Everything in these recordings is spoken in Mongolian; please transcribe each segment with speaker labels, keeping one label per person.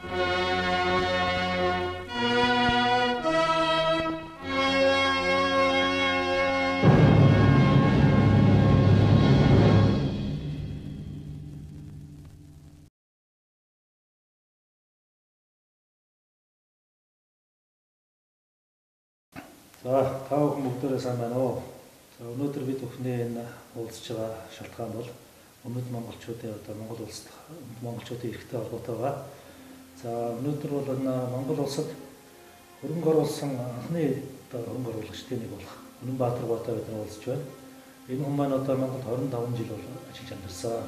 Speaker 1: За та бүхэн бүгдээрээ сайн байна уу? За өнөөдөр бид бүхний энэ уулзж байгаа шалтгаан бол өмнөд монголчуудын одоо Монгол улсад өмнөд монголчуудын эрхтэй холбоотой байгаа. За өнөөдөр бол энэ Монгол улсад хөрөнгө оруулсан анхны одоо хөрөнгө оруулагчдын нэг болох Үнэнбаатар Готой бид нар уулзж байна. Энэ хүн маань одоо Монголд 25 жил бол ажиллаж амьдарсан.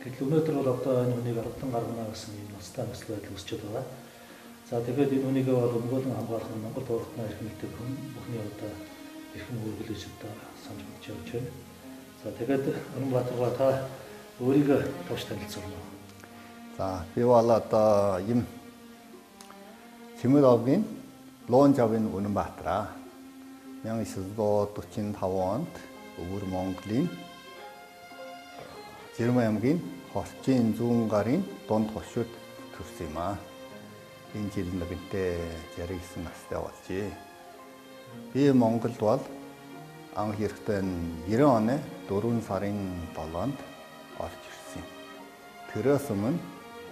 Speaker 1: Гэтэл өнөөдөр бол одоо энэ хүнийг албадан гаргана гэсэн ийм ноцтой нөхцөл байдал үүсчихэд байгаа. За тэгээд энэ хүнийг бол өмгөөлөн хамгаалах нь Монгол туурхтнаа эрхэмлдэг хүн бүхний одоо эрхэм үүрэг гэж одоо санаж бодож явж байна. За тэгээд Үнэнбаатар та өөрийгөө товч танилцуулна.
Speaker 2: За би бол одоо ийм Цэмэр овгийн Луунжавын Үнэнбаатар 1945 онд Өвөр Монголын Жирмэн аймгийн Хорчийн зүүн гарын дунд хошууд төрсөн юм аа. Энэ жил нэгэнтээ 69 настай болжээ. Би Монголд бол анх ирэхдээ 90 оны 4 сарын 7-нд орж ирсэн. Тэрээс өмнө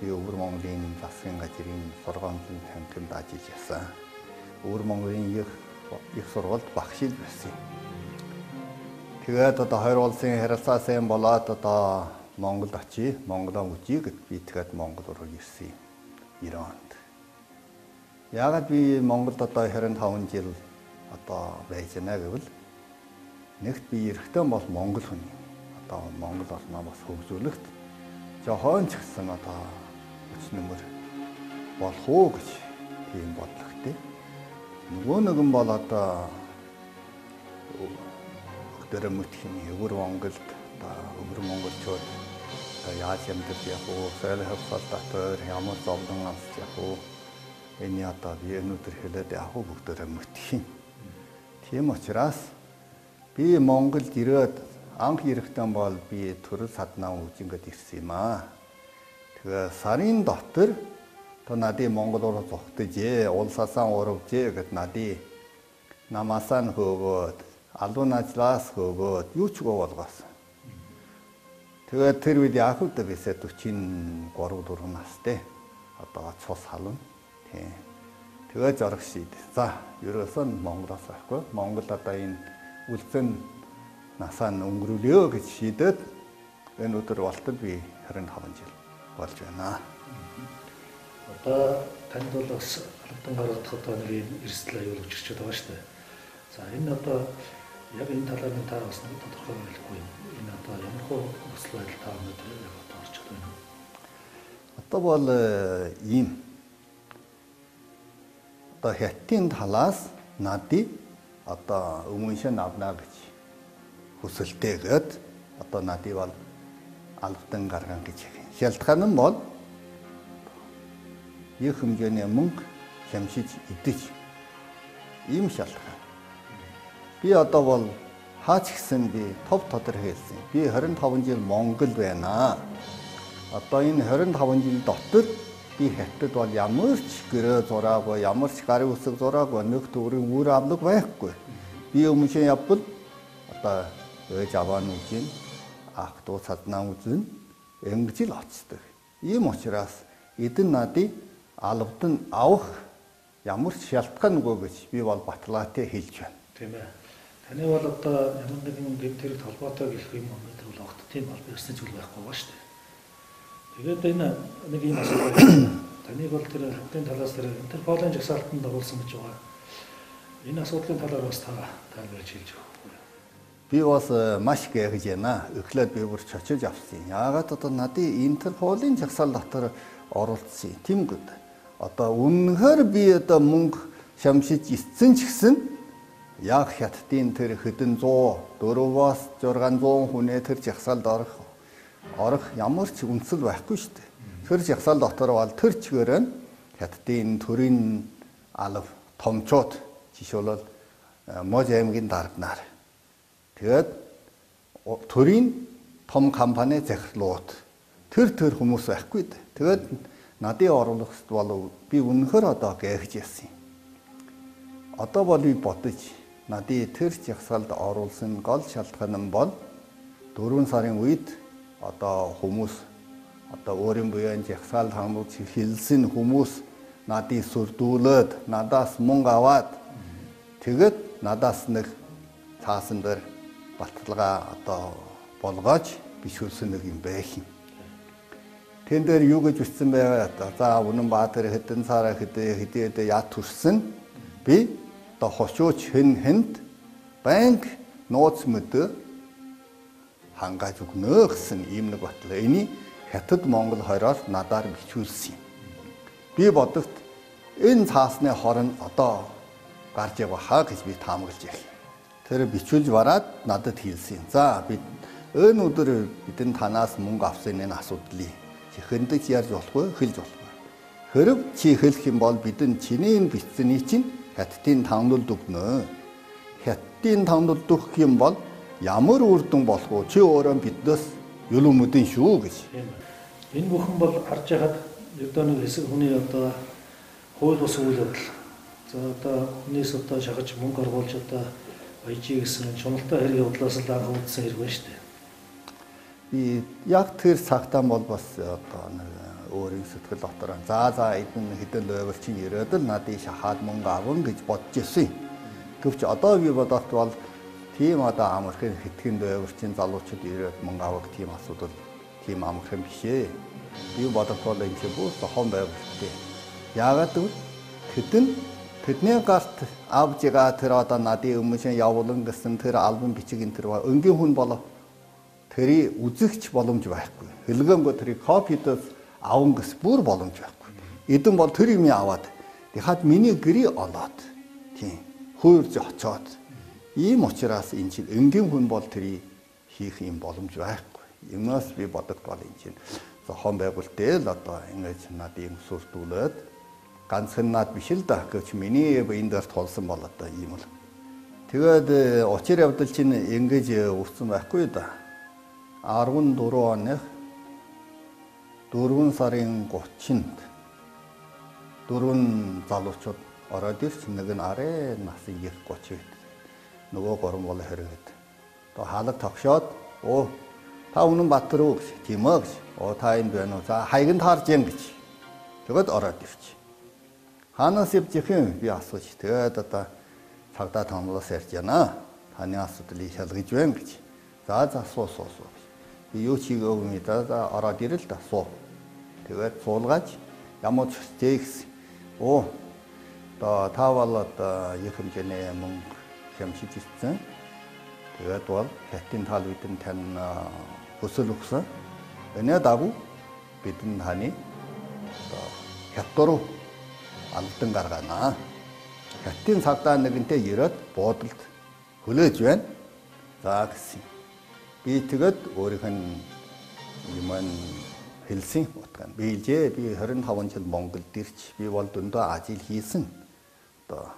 Speaker 2: би Өвөр Монголын засгийн газрын сургуулийн танхимд ажиллаж байсан. Өвөр Монголын их сургуульд багш байсан. Тэгээд одоо хоёр улсын харилцаа сайн болоод одоо Монголд очие, Монголоо үзье гэд би тэгээд Монгол руу ирсэн 90 онд. Яагаад би Монголд одоо 25 жил одоо байж байна гэвэл нэгт би эрэгтэй бол монгол хүн юм. Одоо Монгол орноо бас хөгжүүлэхт жохон ч гэсэн одоо өч нөмөр болох уу гэж тийм бодлоготой. Нөгөө нэгэн бол одоо өдөрөө мөтөх юм. Өвөр Монголд одоо өвөр монголчууд одоо яаж амьдарч явах уу, соёл хавсал дотор ямар зовлон амсч явах уу? Энэ одоо би өнөөдөр хэлээд явах уу бүгдээрээ мөтөх юм. Тийм учраас би Монголд ирээд анх ирэхдээ бол би төрөл саднаа үжингэд ирсэн юм аа. Тэгээ сарын дотор то надыг Монгол руу зогтожээ, улсаасаа урвжээ гэд надыг намаасаа нь хөөгөөд, алуун ажлаас хөөгөөд юу ч үгүй болгоосон. Тэгээд тэр үед яах вэ бисээ 43 4 настай одоо цус халуун. Тийм. Тэгээ зориг шийд. За, ерөөсөө Монголоос байхгүй. Монгол одоо энэ үлдсэн насаа нь өнгөрүүлөө гэж шийдээд энэ өдөр болтол би 25 жил болж байна.
Speaker 1: Одоо танд бол бас албадан гаргах одоо нэг юм эрсдэл аюул учирч байгаа шүү дээ. За энэ одоо яг энэ талаар нь та бас тодорхой хэлэхгүй юм. Энэ одоо ямар хөө нөхцөл байдал та өнөөдөр яг одоо орж байна.
Speaker 2: Одоо бол ийм одоо хятадын талаас надыг одоо өмнө шин авна гэж хүсэлтэйгээд одоо надыг бол албадан гаргана гэж шалтгаан нь бол их хэмжээний мөнгө хямшиж идэж ийм шалтгаан. Би одоо бол хаач гисэн би тов тодор хэлсэн. Би 25 жил Монгол байна. Одоо энэ 25 жил дотор би хятад бол ямар ч гэрээ зураагүй, ямар ч гарын үсэг зураагүй, нэг төгрөгийн үр авлага байхгүй. Би өмнө шин явбал одоо ээж аваа нь үзэн, ах дүү цазнаа үзэн ингэж л очдог. Ийм учраас эдэн надыг албадан авах ямар ч шалтгаангүй гэж би бол баталгаатай хэлж байна.
Speaker 1: Тийм ээ. Таны бол одоо ямар нэгэн гэмт хэрэгт холбоотой гэх юм өнөөдөр бол огт тийм албан ёсны зүйл байхгүй байгаа шүү дээ. Тэгээд энэ нэг юм асуулт байна. Таныг бол тэр хятадын талаас тэр Интерполын жагсаалтанд оруулсан гэж байгаа. Энэ асуудлын талаар бас та тайлбарлаж хэлж өгөхгүй.
Speaker 2: Би бас маш гайхаж байна. Эхлээд би бүр чочиж авсан. Яагаад одоо надыг Интерполын жагсаал дотор оруулсан юм гээд. Одоо үнэнхээр би одоо мөнгө шамшиж ицсэн ч гэсэн яг хятадын тэр хэдэн 100 4-аас 600 хүнээ тэр жагсаалд орох ямар ч үнсэл байхгүй шүү дээ. Тэр жагсаал дотор бол тэр чигээр нь хятадын төрийн алав томчууд жишээлбэл Мож аймгийн дарганаар тэгээд төрийн том компани захирлууд тэр хүмүүс байхгүй дээ. Тэгээд Надын оруулахт бол би үнэхээр одоо гайхаж яасан. Одоо бол би бодож надын тэр жагсаалд оруулсан гол шалтгаан нь бол 4 сарын үед одоо хүмүүс одоо өөрийн буян жагсаалд хамруулж хэлсэн хүмүүс надыг сүрдүүлээд надаас мөнгө аваад тэгээд надаас нэг цаасан дээр баталгаа одоо болгоож бичүүлсэн нэг юм байх юм. Тэн дээр юу гэж бичсэн байгаа одоо за Үнэнбаатар хэдэн сараа хэдий хэдий яа төрсөн би одоо хошууч хэн хэнд банк нууц мэдээ хангааж өгнө гэсэн ийм нэг батлаа. Эний Хятад Монгол хоёроор надаар бичүүлсэн юм. Би бодогт энэ цаасны хор нь одоо гарч яваа хаа гэж би таамаглаж ялла. Тэр бичүүлж бараад надад хэлсэн. За бид энэ өдөр бидний танаас мөнгө авсан энэ асуудлыг чи хөндөж ярьж болохгүй, хэлж болохгүй. Хэрв чи хэлэх юм бол бидэн чиний энэ бичсэний чинь Хятадын тагналд өгнө. Хятадын тагналд өгөх юм бол ямар үр дүн болох вэ? Чи өөрөө биднээс юлын мүдэн шүү гэж.
Speaker 1: Энэ бүхэн бол харж байхад ердөө нэг хэсэг хүний одоо хууль бус үйл явдал. За одоо хүнээс одоо шахаж мөнгө аргуулж одоо баяжий гэсэн шуналтай хэрэг явдлаас л анх үүдсэн хэрэг байна шүү дээ.
Speaker 2: Би яг тэр цагтаа бол бас одоо нэг өөрийн сэтгэл дотор за за эдэн хэдэн левел чинь ирээд л надыг шахаад мөнгө аван гэж бодож ирсэн. Гэвч одоо би бодоход бол тийм одоо амархан хэдхэн левел чинь залуучууд ирээд мөнгө авах тийм асуудал тийм амархан биш ээ. Би бодоход бол энэ чинь бүр зохон байгуулалттай. Яагаад гэвэл тэдний гарт авж байгаа тэр одоо надын өмнө шин явуулан гэсэн тэр албан бичиг энэ тэр өнгийн хүн болоо тэрийг үзэгч боломж байхгүй. Хэлгэнгөө тэрийг копидос аван гэс бүр боломж байхгүй. Эдэн бол тэр юм аваад тэгэхад миний гэрээ олоод тийм хөөрж очоод ийм учраас энэ чинь энгийн хүн бол тэрийг хийх юм боломж байхгүй. Юмнаас би бодогд бол энэ чинь зохион байгуулалтыг л одоо ингэж надыг сүрдүүлээд ганцхан над биш л да гэвч миний энэ дээр тулсан бол одоо ийм л. Тэгээд учир явдал чинь ингэж үүссэн байхгүй да. 14 оных 4 сарын 30-нд дөрвөн залуучууд ороод ирч нэг нь арай нас их 30 хэд нөгөө гурван бол 20 хэд. Одоо хаалга тогшоод оо та Үнэнбаатар уу гэж тийм ээ гэж. Оо та энд байна уу? За хаягнд харж юм гэж. Тэгээд ороод ирч. Хаанаас явж их юм би асууж. Тэгээд одоо цагдаа томлоос ярьж байна. Таны асуудлыг шалгаж байна гэж. За за суу суу суу. Би юу ч хийгээгүй юм да. За ороод ирэл да суу. Тэгээд суулгаж ямар ч гэсэн. Оо одоо та бол одоо их хэмжээний мөнгө хямшиж ирсэн. Тэгээд бол хятадын тал бидэнд тань хүсэл өгсөн. Энэ дагуу бидний таны одоо хятад руу алдан гаргана. Хятадын цагдаа нэгэнтэй ирээд буудалд хүлээж байна. За гэсэн. Би тэгээд өөрийнх нь юм хэлсэн утга. Би хэлжээ. Би 25 жил Монголд ирч би бол дөндөө ажил хийсэн. Одоо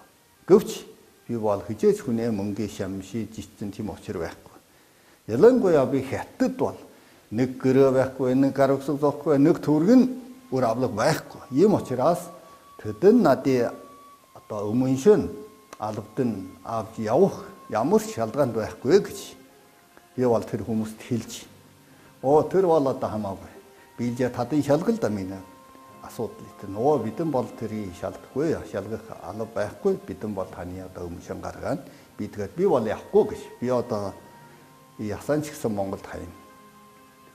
Speaker 2: гэвч би бол хижээч хүнээ мөнгө шамшиж ичсэн тийм учир байхгүй. Ялангуяа би хятад бол нэг гэрээ байхгүй, нэг гар үсэг зоохгүй, нэг төгрөг нь үр авлага байхгүй. Ийм учраас тэдэн надын одоо өмнө шин албадан авч явах ямар ч шалтгаан байхгүй гэж би бол тэр хүмүүст хэлж. Оо тэр бол одоо хамаагүй. Би л тадын шалгал да минь асуудал тэр нөгөө бидэн бол тэрийг шалгахгүй, шалгах алба байхгүй. Бидэн бол таны одоо өмнө шин гаргаана. Би тэгээд би бол явахгүй гэж. Би одоо ясан ч гэсэн Монголд хайна.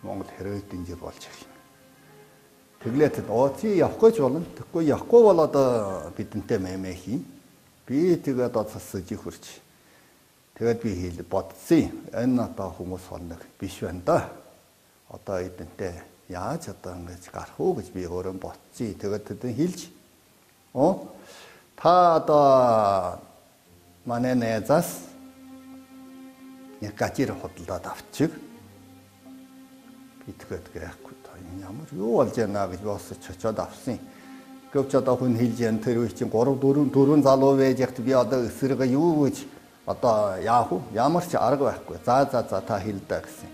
Speaker 2: Монгол хэрэг дэнжир болж байгаа юм. Тэглээд оо чи явахгүй ч болно. Тэгэхгүй явахгүй бол одоо бидэнтэй мэмэ хийн. Би тэгээд одоо цасж хөрч. Тэгээд би хэл бодсон. Энэ одоо хүмүүс бол нэг биш байна да. Одоо эдэнтэй яаж одоо ингэж гарах уу гэж би өөрөө бодсон. Тэгээд тэдэн хэлж оо та одоо манай найзаас нэг гажир худалдаад авчих. Би тэгээд гэхгүй та ямар юу болж байна гэж босч очиод авсан. Гэвч одоо хүн хэлж ян тэр үе чинь 3 4 залуу байж яхад би одоо эсрэгээ юу гэж одоо яах вэ? Ямар ч арга байхгүй. За за за та хэл дээ гэсэн.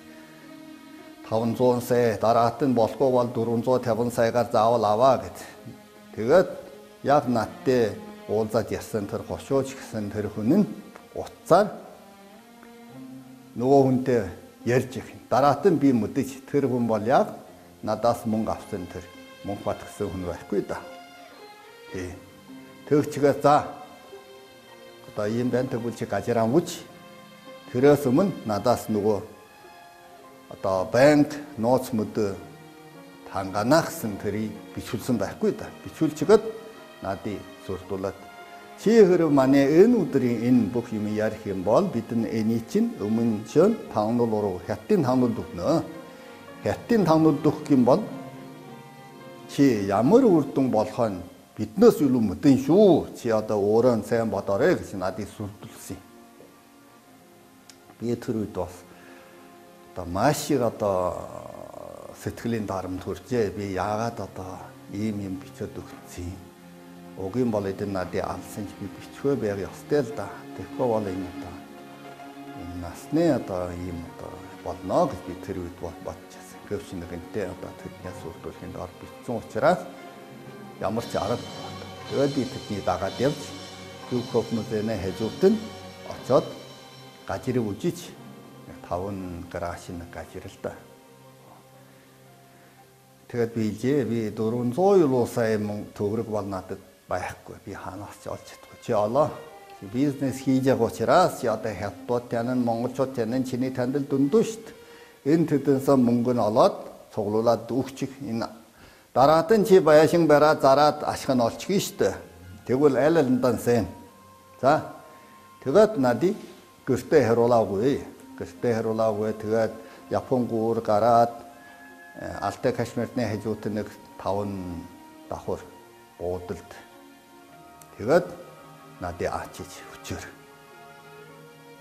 Speaker 2: 500 сая, дараат нь болохгүй бол 450 саягаар заавал аваа гэд. Тэгээд яг надтай уулзаад ясан тэр хошууч гэсэн тэр хүн нь утсаар нөгөө хүнтэй ярьж их. Дараат нь би мэдэж тэр хүн бол яг надаас мөнгө авсан тэр Мөнхбат гэсэн хүн байхгүй да. Тий. Тэгчгээ за одоо ийм байна, тэгвэл чи газар амвч тэрээс өмнө надаас нөгөө одоо банк нууц мөдөө танганаа гэсэн тэрийг бичүүлсэн байхгүй да. Бичүүлчихэд надыг сурдуулаад чи хэрэг манай энэ өдрийн энэ бүх юм ярих юм бол бид эний чинь өмнө шөн тагнуул уруу хятадын тагнуул өгнө. Хятадын тагнуул өгөх юм бол чи ямар үр дүн болохоо нь биднээс илүү мэдэн шүү. Чи одоо өөрөө сайн бодоорой гэж надыг сүрдүүлсэн. Би тэр үед бас одоо маш их одоо сэтгэлийн дарамт хүрчээ. Би яагаад одоо ийм юм бичээд өгсөн. Угийн бол эдэн надыг алсан ч би бичвэ байг ёстой л да. Тэгэхгүй бол энэ одоо энэ насны одоо ийм одоо болно гэж би тэр үед бодчихсон. Гэвч нэгэнтээ одоо тэднээс сүрдүүлэхийн дор бичсэн учраас ямар ч арга байна. Тэгээд би тэдний дагаад явж Юкоп музейний хажууд нь очоод гажирыг үжиж 5 гарашин гажир л да. Тэгээд би хэлжээ, би 400 сая мөнгө төгрөг бол надад байхгүй. Би хаанаас ч олж чадахгүй. Чи олоо. Чи бизнес хийж байгаа учраас чи одоо хятадууд танин, монголчууд танин чиний танил дүндүү шүү дээ. Энэ тэдэнсэн мөнгө нь олоод цуглуулад өгчих. Энэ дараад нь чи баяшин бараа зараад ашиг нь олчих шүү дээ. Тэгвэл аль алиндан сайн. За тэгээд надыг гэртээ хариулаагүй. Гэртээ хариулаагүй. Тэгээд Япон гүүр гараад Алтай Кашмирны хажууд нэг 5 давхар буудалд. Тэгээд надыг ачиж өчөр.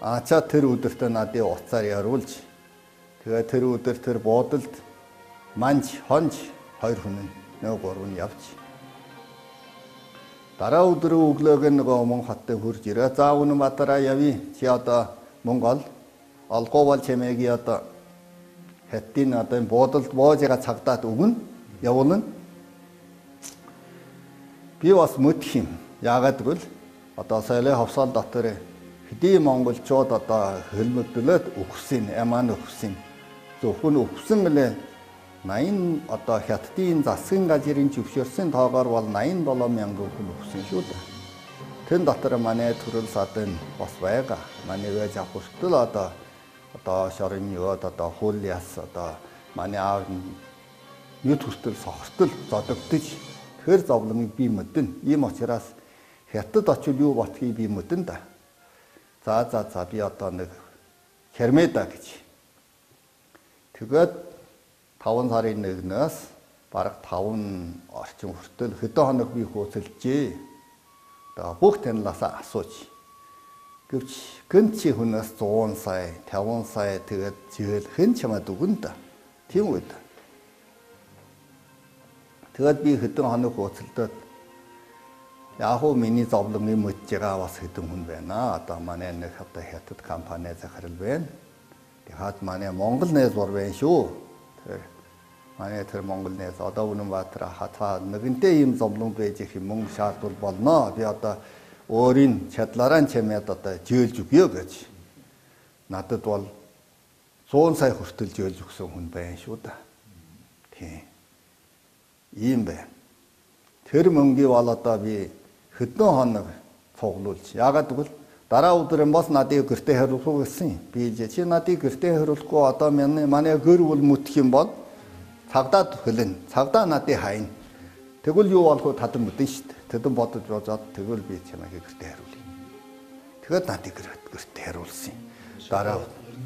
Speaker 2: Ачаа тэр өдөртөө надыг уцаар яруулж тэгээд тэр өдөр тэр буудалд манж хонж хоёр хүн нэг гурав нь явж. Дараа өдөр өглөөг нөгөө мөн хотод хурж ирээ. За Үнэнбаатараа явъя. Чи одоо мөнгө ол. Олгоо бол чимээги одоо хаттын одоо буудалд боож байгаа цагдаад өгнө. Явуулна. Би бас мэдх юм. Яагаад гэвэл одоо соёлын ховсоол дотор хэдий монголчууд одоо хөлмөдлөөд өгсөн, яман өгсөн. Зөвхөн өгсөн гэлээ 80 одоо хятадын засгийн газрын зөвшөөрсөн тоогоор бол 87 мянган хүн өгсөн шүү дээ. Тэн дотор манай төрөл садан бас байгаа. Манай ээж авах хүртэл одоо шорын ёод одоо хууль яс одоо манай аав нүд хүртэл сохортол зодогдож тэр зовлоныг би мэднэ. Ийм учраас хятад очивол юу ботхийг би мэднэ да. За за за би одоо нэг хэрмээ да гэж. Тэгээд 5 сарын 1-ээс бараг 5 орчим хүртэл хэдэн хоног би хөөцөлжээ. Одоо бүх танилаасаа асууж. Гэвч гэнт чи хүнээс 100 сая, 50 сая тэгээд зээл хэн чамаад өгнө да. Тийм үү. Тэгээд би хэдэн хоног хөөцөлдөөд яг уу миний зовлоныг мэдж байгаа бас хэдэн хүн байна. Одоо манай нэг одоо хятад компани захирал байна. Тэгэхээр манай Монгол найз бор байна шүү. Тэр манай тэр Монгол найз одоо Үнэнбаатар хатаа нэгэнтээ ийм зовлон байж их мөнгө шаардвал болно. Би одоо өөрийн чадлаараа чамьяад одоо зөөлж өгье гэж. Надад бол 100 сая хүртэл зөөлж өгсөн хүн байна шүү да. Тийм. Ийм байна. Тэр мөнгийг бол одоо би хэдэн хоног цуглуулж. Яагаад гэвэл дараа өдөр нь бас надыг гэртээ хариулах гэсэн. Би чи надыг гэртээ хариулахгүй одоо манай гэр бүл мүтх юм бол цагдаад хөлн. Цагдаа надыг хайна. Тэгвэл юу болох вэ тадан мэдэн шүү дээ. Тэдэн бодож бодоод тэгвэл би чамайг гэртээ хариулъя. Тэгээд надыг гэртээ хариулсан. Дараа
Speaker 1: ер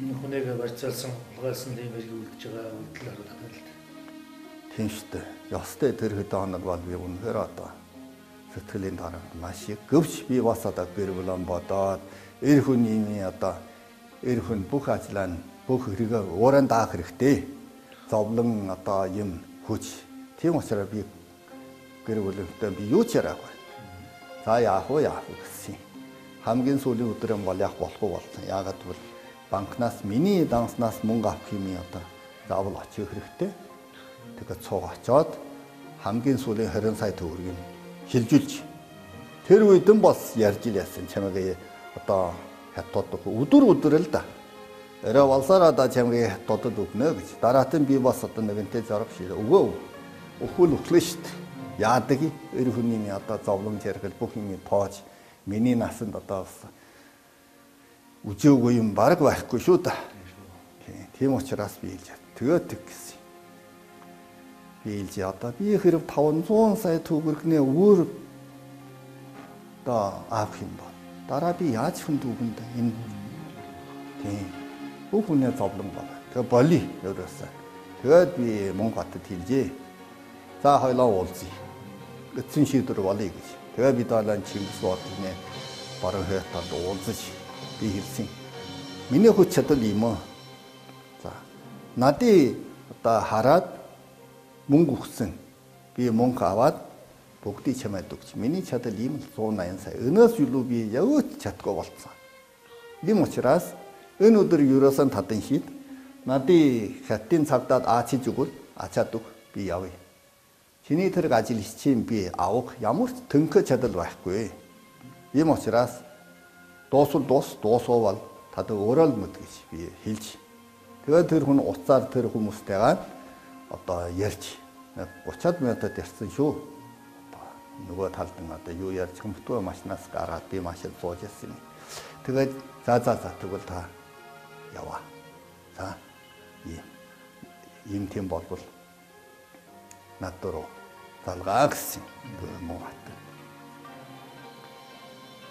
Speaker 1: нь бол хүнийг барьцаалсан, хулгайлсан тийм хэрэг үлдэж байгаа үйлдэл харуулдаг л дээ.
Speaker 2: Тийм шүү дээ. Ёстой тэр хэдэн хоног бол би үнэхээр одоо сэтгэлийн дарамт маш их. Гэвч би бас одоо гэр бүлэн бодоод эр хүний одоо эр хүн бүх ажлаа нь бүх хэрэгээ ууран даах хэрэгтэй. Зовлон одоо юм хүч. Тийм учраас би гэр бүлэнтэй би юу ч яриагүй. За яах вэ яах вэ гэсэн. Хамгийн сүүлийн өдөр юм бол яах болохгүй болсон. Яагаад гэвэл банкнаас миний данснаас мөнгө авах юм одоо Заавал очих хэрэгтэй. Тэгээд цуг очоод хамгийн сүүлийн 20 сая төгрөгийг хилжүүлж тэр үед нь бас ярьж ил яасан чамайг одоо хятад өдөр л да. Өрөө болсоор одоо чамайг хятадд өгнө гэж. Дараат нь би бас одоо нэгэнтэй зорог шийдэ. Өгөө. Өхөл өглөө шүү дээ. Яадаг эр хүний одоо зовлон жаргал бүх юм тоож миний насанд одоо бас үжээгүй юм бараг байхгүй шүү дээ. Тийм учраас би хэлж тэгээд тэг гэсэн. Би хэлж одоо би хэрэг 500 сая төгрөгний өөр одоо авах юм бол дараа би яаж хүнд өгөнд энэ тийм бүх хүнээ зовлон байна. Тэгээ боли ерөөсөө. Тэгээд би мөнгө батад хэлжээ. За хоёлоо уулзъя. Эцсийн шийдвэр болъё гэж. Тэгээ бид ойлон Чингис бодлогны баруун хятад уулзаж би хэлсэн. Миний хүч чадал юм уу? За. Надыг одоо хараад мөнгө өгсөн. Би мөнгө аваад бүгдийг чамайд өгч. Миний чадал ийм л 180 сая. Өнөөс илүү би явж чадгүй болцсон. Тийм учраас энэ өдөр ерөөсөн тадан шийд. Надыг хятадын цагдаад аачиж өгвөл ачаад өг би явъя. Чиний тэрэг ажил чинь би авах ямар ч төнхө чадал байхгүй. Ийм учраас дуусвал дуус, дуусвал тад өөрөө л мэд гэж би хэлж. Тэгээд тэр хүн уцаар тэр хүмүүстэйгээ одоо ярьж 30 минутад ярьсан шүү. Нөгөө талд нь одоо юу ярьж хүмүүстээ машинаас гараад би машин сууж ирсэн юм. Тэгээд за тэгвэл та яваа. За ийм тийм болбол над руу залгаа гэсэн муу хат.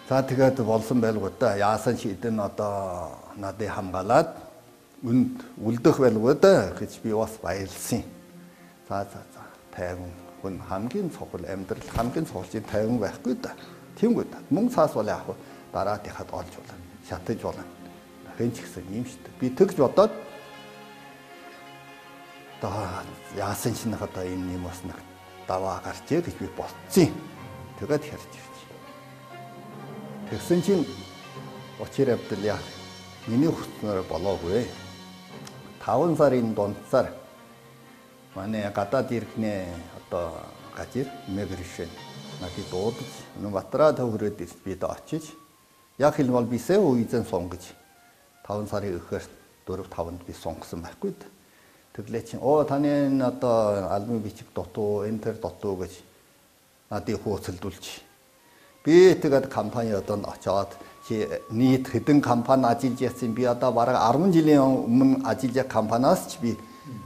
Speaker 2: За тэгээд болсон байлгүй да. Яасан шийдэн одоо надыг хамгаалаад үнд үлдэх байлгүй да гэж би бас баярлсан. За тайван хүн хамгийн цохол амьдрал хамгийн цохолжийн тайван байхгүй да. Тиймгүй да. Мөн цаас бол яах вэ? Дараатынхад олж болно. Шатаж болно. Хэн ч гэсэн юм шүү дээ. Би тэгж бодоод одоо яасан чинь одоо энэ юм бас нэг даваа гарчээ гэж би бодсон. Тэгээд харж ирж. Тэгсэн чинь учир явдал яах миний хүснээр болоогүй. 5 сарын дунdsаар манай гадаад иргэнэ одоо гажир мигрэшн надад дуудаж Үнэнбаатараа төвхрөөд ирж бид очиж яг хэлбэл би сэ үеийн сунгаж 5 сарын өөхөр 4 5-нд би сунгасан байхгүй дээ. Тэглээ чинь оо таны энэ одоо албан бичиг дутуу, энэ төр дутуу гэж надыг хөөцөлдүүлж би тэгээд компани одоо очоод чи нийт хэдэн компани ажиллаж яасан би одоо бараг 10 жилийн өмнө ажиллаж компаниас ч би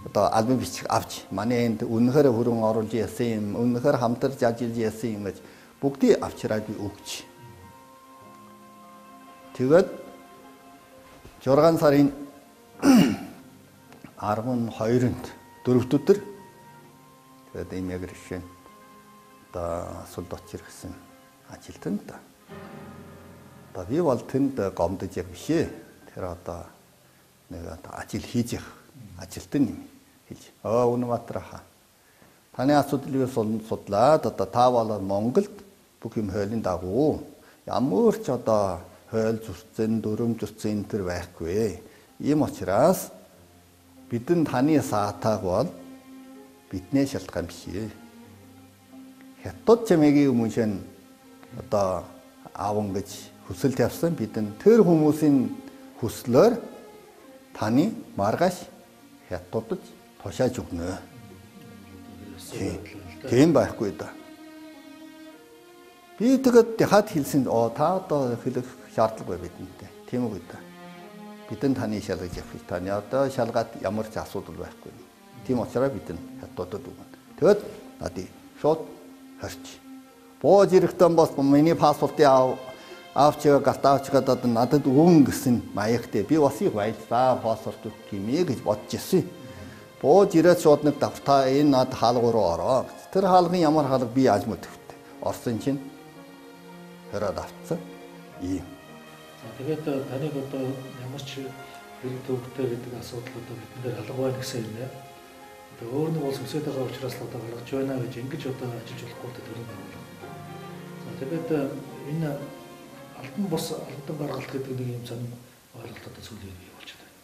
Speaker 2: одоо албан бичиг авч манай энд үнэхээр хөрөн оруулж яасан юм, үнэхээр хамтарч ажиллаж яасан юм гэж бүгдийг авчираад би өгч. Тэгээд 6 сарын 12-нд дөрөвт өдөр тэгээд иммигрэшн одоо сүлд очир гэсэн ажилтнанд одоо би бол тэнд гомдож яг биш ээ. Тэр одоо нэг одоо ажил хийж явах ажилтан юм хэлж. Аа Үнэнбаатар хаа. Таны асуудлыг судлаад одоо та бол Монголд бүх юм хуулийн дагуу ямар ч одоо хууль зөрчсөн, дүрм зөрчсөн энэ төр байхгүй. Ийм учраас бидэн таны саатааг бол биднээ шалтгаан биш ээ. Хятад чимээгийн өмнө шин одоо аавн гэж хүсэл тавьсан бидэн тэр хүмүүсийн хүслээр таны маргааш хятадд тушааж өгнө. Тийм байхгүй да. Би тэгээд дахиад хэлсэн оо та одоо хэлэх шаардлагагүй бидэнтэй. Тийм үү да. Бидэн таны шалгаж явах. Таны одоо шалгаад ямар ч асуудал байхгүй. Тийм учраас бидэн хятадд өгнө. Тэгээд надыг шууд хорч. Бууж ирэхдээ бас миний паспортыг авч гарт авч гадаад надад өгөн гэсэн маягтай. Би бас их баярлалаа паспорт өгөх юм ээ гэж бодож ирсэн. Бууж ирээд шууд нэг давтаа энэ над хаалга руу ороо. Тэр хаалгын ямар хаалга би яаж мэдвэвтэй. Орсон чинь хороод автсан. Ийм.
Speaker 1: За тэгээд таныг одоо ямар ч хэрэг төвөгтэй гэдэг асуудал одоо бидэн дээр алга байна гэсэн юм нэ. Одоо өөр нэг улс өсөд байгаа учраас л одоо гаргаж байна гэж ингэж одоо ажиллаж болохгүй л төрийн байгууллага. За тэгээд энэ албан бус албан гаргалт гэдэг нэг юм сонин ойлголт одоо сүүлийн үе болчиход байна.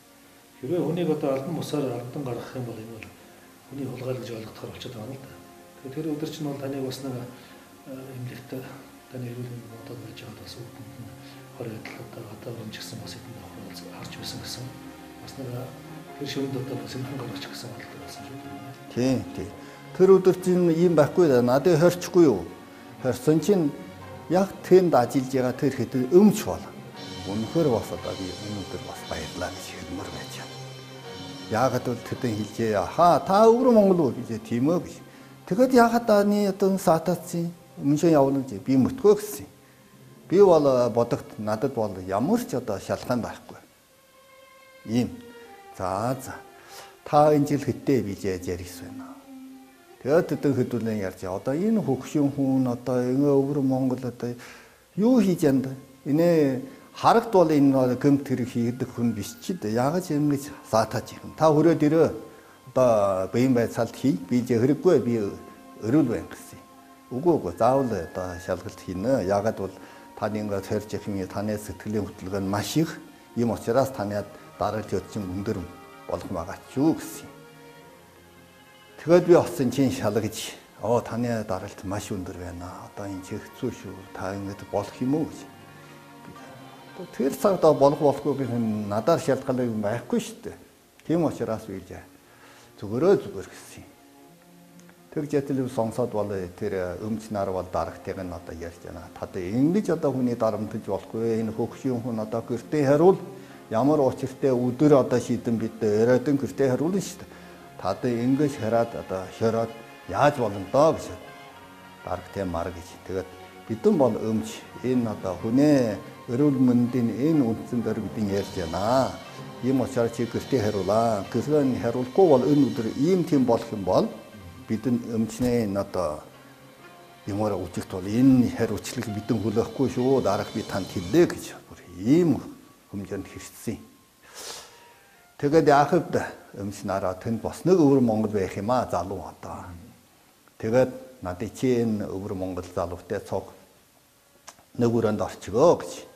Speaker 1: Хэрвээ хүнийг одоо албан бусаар алдан гаргах юм бол энэ бол хүний хулгай гэж ойлгохоор болчиход байгаа юм л да. Тэгэхээр тэр өдөр чинь бол таныг бас нэг эмнэлэгт таны эрүүл мэнд бодоод байж байгаад бас үгэнд нь 20 адил одоо гадаа өмч гэсэн бас эдэн давхар харж байсан гэсэн. Бас нэг тэр шүнд одоо сэнхэн гаргачих гэсэн бодлоо болсон шүү дээ.
Speaker 2: Тийм тийм. Тэр өдөр чинь ийм байхгүй да. Надад хорчихгүй юу? Хорсон чинь яг тэнд ажиллаж байгаа тэр хэдэн өмч бол. Үнэхээр бас одоо би өнөөдөр бас баярлаа гэж хэлмээр байж байна. Яагаад бол тэдэн хэлжээ. Ахаа та өвөр Монгол уу гэж тийм үү гэж. Тэгэхэд яагаад таны одоо саатаацсан өмнө явна гэж би мөтгөө гэсэн. Би бол бодогт надад бол ямар ч одоо шалгаан байхгүй. Ийм. За за. Та энэ жил хэдтэй би ярьсан байна. Тэгээд тэдэн хэдүүлэн ярьж. Одоо энэ хөгшин хүн одоо ингэ өвөр Монгол одоо юу хийж янд? Энэ харагд бол энэ гэмт хэрэг хийдэг хүн биш чи дээ. Яагаад ингэж саатааж юм? Та хүрээд ирээ. Одоо биеийн байцаалт хий. Би хэрэггүй би өрөөл байна гэсэн. Үгүй үгүй заавал одоо шалгалт хийнэ. Яагаад бол таны ингээд сорж явах юм таны сэтгэлийн хөдөлгөөн маш их. Ийм учраас таны дараалал чинь өндөр болох байгаа ч юу гэсэн. Тэгээд би оцсон чинь шалгаж оо таны даралт маш өндөр байна. Одоо энэ чи хэцүү шүү. Та ингэж болох юм уу гэж. Тэр цагт болох болохгүй гэх юм надаар шалтгаалдаг юм байхгүй шүү дээ. Тийм учраас би зүгээрөө зүгээр гэсэн. Тэр жетэл сонсоод бол тэр өмч нар бол дарагтыг нь одоо ярьж байна. Та ингэж одоо хүний дарамтж болохгүй. Энэ хөгшийн хүн одоо гэртээ хариул ямар учиртай өдөр одоо шийдэн бид өрөөдөн гэртээ хариулна шүү дээ. Та ингэж хараад одоо хороод яаж болно доо гэж дарагтыг мар гэж. Тэгээд бидэн бол өмч энэ одоо хүнээ эрүүл мэндийн энэ үндсэн дээр бидэн ярьж байна. Ийм учраас чи гэртээ хариулаа. Гэрээ хариулахгүй бол энэ өдөр ийм тийм болох юм бол бидэн өмчнээ энэ одоо юмар үжигт бол энэ хариуцлага бидэн хүлээхгүй шүү. Дараах би танд хэллээ гэж бүр ийм хэмжээнд хэрцсэн. Тэгээд яахав өмч нараа тэнд бас нэг өвөр Монгол байх юм аа залуу одоо. Тэгээд надад чи энэ өвөр Монгол залуутай цуг нэг өрөөнд орчгоо гэж.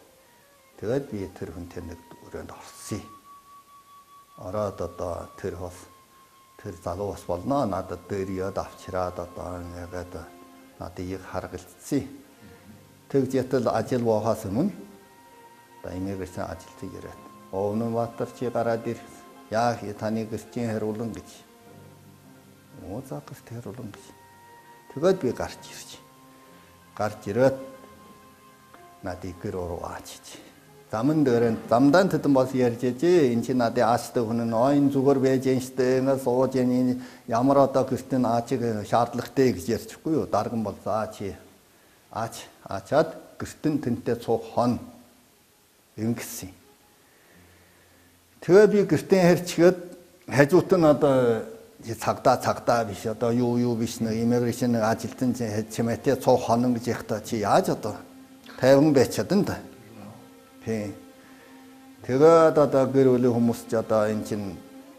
Speaker 2: Тэгээд би тэр хүнтэй нэг өрөөнд орсон. Ороод одоо тэр бас тэр залуу бас болно. Надад дээр яд авчираад одоо ингээд надад их харгалцсан. Тэгж ятал ажил боохоос өмнө одоо иммиграшн ажилтныг яриад. Өмнөбаатар чи гараад ир. Яах таны гэрчийн хариулан гэж. Оо за гэрт хариулан гэж. Тэгээд би гарч ирж. Гарч ирээд надыг гэр рүү аачиж. Заман дээр замдаан тэдэн бас ярьж ээжээ. Энэ чи надад ааштай хүн нь энэ зүгээр байж юм штэ. Ингээ сууж энэ ямар одоо гэртэн аачиг шаардлагатай гэж ярьчихгүй юу. Дарган бол за чи аач аачаад гэртэн тэнтэй цуух хон ингэсэн. Тэгээ би гэртэн хэрчгээд хажуут нь одоо цагдаа биш одоо юу биш нэг иммиграшн ажилтан чимээтэй цуух хонон гэж яхта чи яаж одоо тайван байчаад энэ. Тийм. Тэгээд одоо гэр бүлийн хүмүүс ч одоо энэ чинь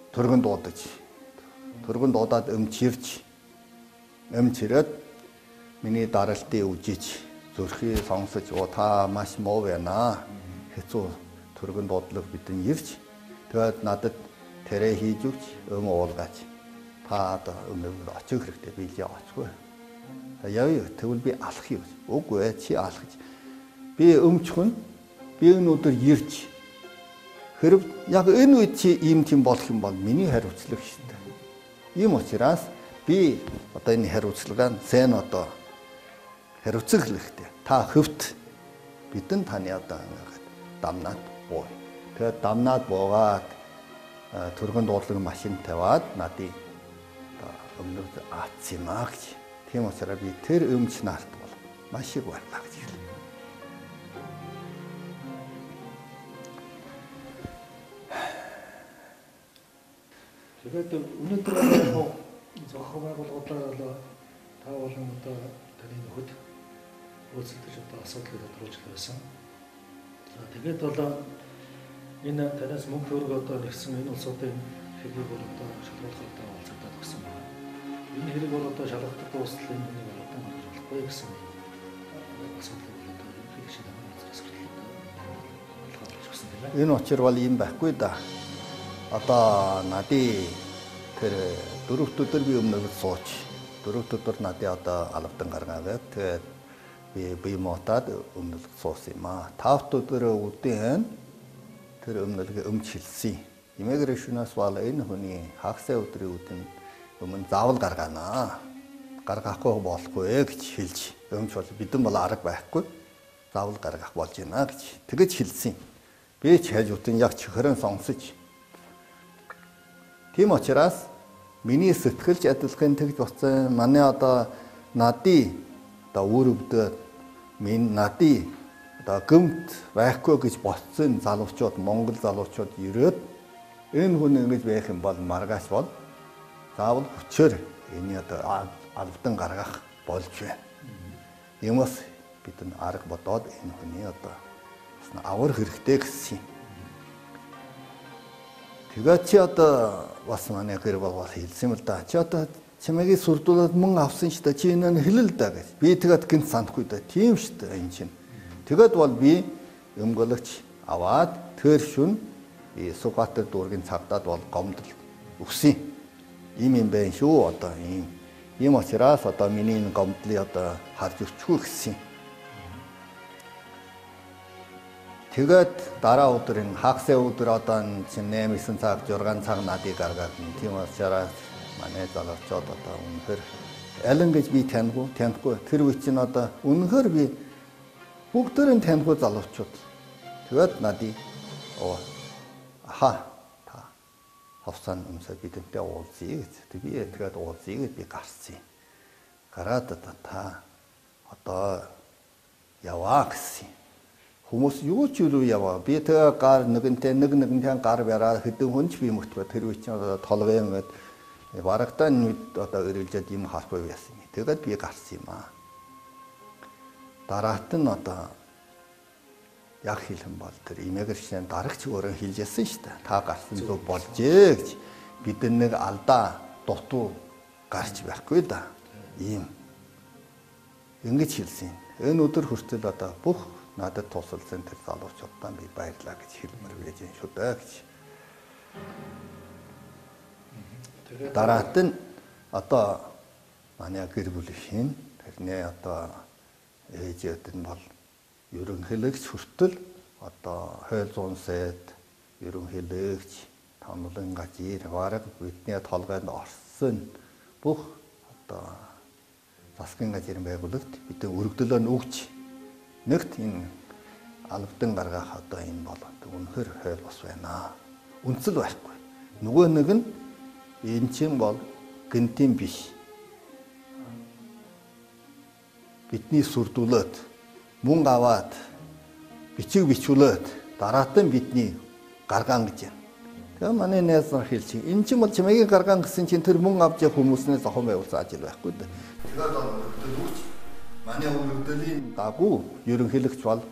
Speaker 2: түргэн дуудаж. Түргэн дуудаад өмч ирээд миний даралтыг үжиж зүрхийг сонсож оо та маш муу байна. Хэцүү түргэн дуудлага бидэн ирж тэгээд надад тэрэ хийж өгч өм уулгаач. Та одоо өмнө очих хэрэгтэй би л очихгүй. Явъя тэгвэл би алах юм. Үгүй ээ чи алах. Би өмчхөн би энэ өдөр ирж хэрв яг энэ үед чи ийм тийм болох юм бол миний хариуцлага шүү дээ. Ийм учраас би одоо энэ хариуцлагаа сайн одоо хариуцах хэрэгтэй. Та хөвт бидэн таны одоо ингээд дамнаад буу. Тэгээд дамнаад буугаад түргэн дуудлага машин тавиад надыг одоо өмнөд аацсан юм аа гэж. Тийм учраас би тэр өмч нарт бол маш их баярлалаа гэж хэлнэ.
Speaker 1: Тэгээд өнөөдөр яг зохион байгууллагуудаар бол та болон одоо таны нөхөд хөөцөлдөж одоо асуудлыг тодруулж байсан. За тэгээд бол энэ танаас мөнгө төгрөг одоо нэгсэн энэ улсуудын хэргийг бол одоо шалгуулах одоо олзогдоод өгсөн байна. Энэ хэрэг бол одоо шалгагдах дуустал энэ хүнийг алдан гаргаж болохгүй гэсэн асуудлыг бол одоо ерөнхий шийдвэр газраас хүртэл одоо тодорхойлж өгсөн тийм ээ.
Speaker 2: Энэ учир бол ийм байхгүй да. Одоо надын тэр дөрөвт өдөр би өмнө сууч. Дөрөвт өдөр надын одоо алавдан гаргаад тэгээд би бие муутаад өмнөлг суусан юм аа. Тавт өдөр үдийн тэр өмнөлгөө өмч хэлсэн. Иммиграшнаас бол энэ хүний хагас өдрийн үдэн өмнө заавал гаргаана. Гаргахгүй болохгүй гэж хэлж өмч бол бидэн бол арга байхгүй. Заавал гаргах болж байна гэж тэгэж хэлсэн. Би ч хажуутын яг чихрэн сонсож. Тийм учраас миний сэтгэлж адилхан тэгж боцсон. Манай одоо надын одоо үр өвдөө минь надын одоо гэмт байхгүй гэж ботсон залуучууд Монгол залуучууд ирээд энэ хүн ингэж байх юм бол маргааш бол заавал хүчээр энэ одоо албадан гаргах болж байна. Юмас бид нар арга бодоод энэ хүний одоо авар хэрэгтэй гэсэн. Тэгээд чи одоо бас манай гэр бол хэлсэн юм л да. Чи одоо чимээгийг сүрдүүлээд мөн авсан шүү дээ. Чи энэ нь хэлэл да гэж. Би тэгээд гинт санахгүй да. Тийм шүү дээ энэ чинь. Тэгээд бол би өмгөөлөгч аваад тэр шүн Сүхбаатар дүүргийн цагдаад бол гомдол өгсөн. Ийм юм байна шүү одоо ийм. Ийм учраас одоо миний энэ гомдлыг одоо харж өчгөө гэсэн. Тэгээд дараа өдөр энэ хагас өдөр одоо чинь 8 9 цаг 6 цаг надыг гаргаад тийм учраас манай залуучууд одоо үнэхээр алин гэж би танихгүй тэр үе чинь одоо үнэхээр би бүгдээрээ танихгүй залуучууд тэгээд надыг аха та хавсан өмсө бидэнтэй уулзъя гэж би тэгээд уулзъя гэж би гарсан. Гараад одоо та одоо яваа гэсэн. Хүмүүс юу ч юу яваа. Би тэгээ гар нэгэнтэй нэг нэгэнтэй гар бариад хэдэн хүн ч би мөтгөө тэр үе чинь одоо толгой юм гээд барагтаа нүд одоо өрөлжөөд юм харахгүй байсан. Тэгээд би гарсан юм аа. Дараат нь одоо яг хэлэн бол тэр иммиграшн дарагч өөрөө хэлжсэн шүү дээ. Та гарсан зөв болжээ гэж. Бид нэг алдаа дутуу гарч байхгүй да. Ийм ингэж хэлсэн. Энэ өдөр хүртэл одоо бүх надад тусалсан тэр залуучуудаа би баярлаа гэж хэлмээр байж юм шүү дээ гэж. Дараат нь одоо манай гэр бүлийн тэрний одоо ээжүүд нь бол ерөнхийлөгч хүртэл одоо хууль зүйн сайд ерөнхийлөгч томлон гажир бараг бидний толгойд орсон бүх одоо засгийн газрын байгууллагт бидний өргөдлөө нь өгч нэгт энэ албадан гаргах одоо энэ бол үнэхээр хууль бус байна. Үнцэл байхгүй. Нөгөө нэг нь энэ чинь бол гэнтийн биш. Бидний сүрдүүлээд мөнгө аваад бичиг бичүүлээд дараатан бидний гаргаан гэж байна. Тэгээ манай найз нар хэлж чинь энэ чинь бол чимээгийн гаргаан гэсэн чинь тэр мөнгө авч явах хүмүүснээс зохион байгуулсан ажил байхгүй дээ. Тэгээд өргөдөл өгч манай өргөдлийн дагуу ерөнхийлөгч бол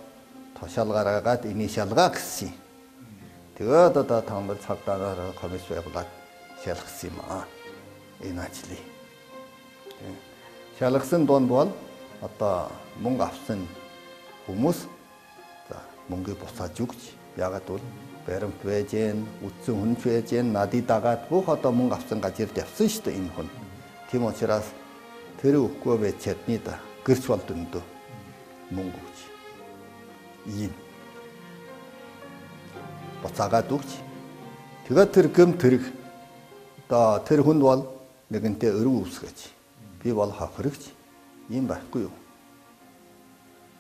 Speaker 2: тушаал гаргаад энийг шалгаа гэсэн. Тэгээд одоо тамбал цагдаагаар комисс байгуулад шалгасан юм аа. Энэ ажлыг. Шалгасан дунд бол одоо мөнгө авсан хүмүүс за мөнгийг буцааж өгч ягаад бол баримт байж гэн, үтсэн хүн байж гэн, надыг дагаад бүх одоо мөнгө авсан газарт явсан шүү дээ энэ хүн. Тийм учраас тэр өгөхгүй байж чадны да. Гэрч бол дөндөө мөнгө өгч. Ийм. Буцаагаад өгч. Тэгээд тэр гэм тэрэг одоо тэр хүнд бол нэгэнтээ өрөв үсгэж. Би бол хохирогч ийм байхгүй юу.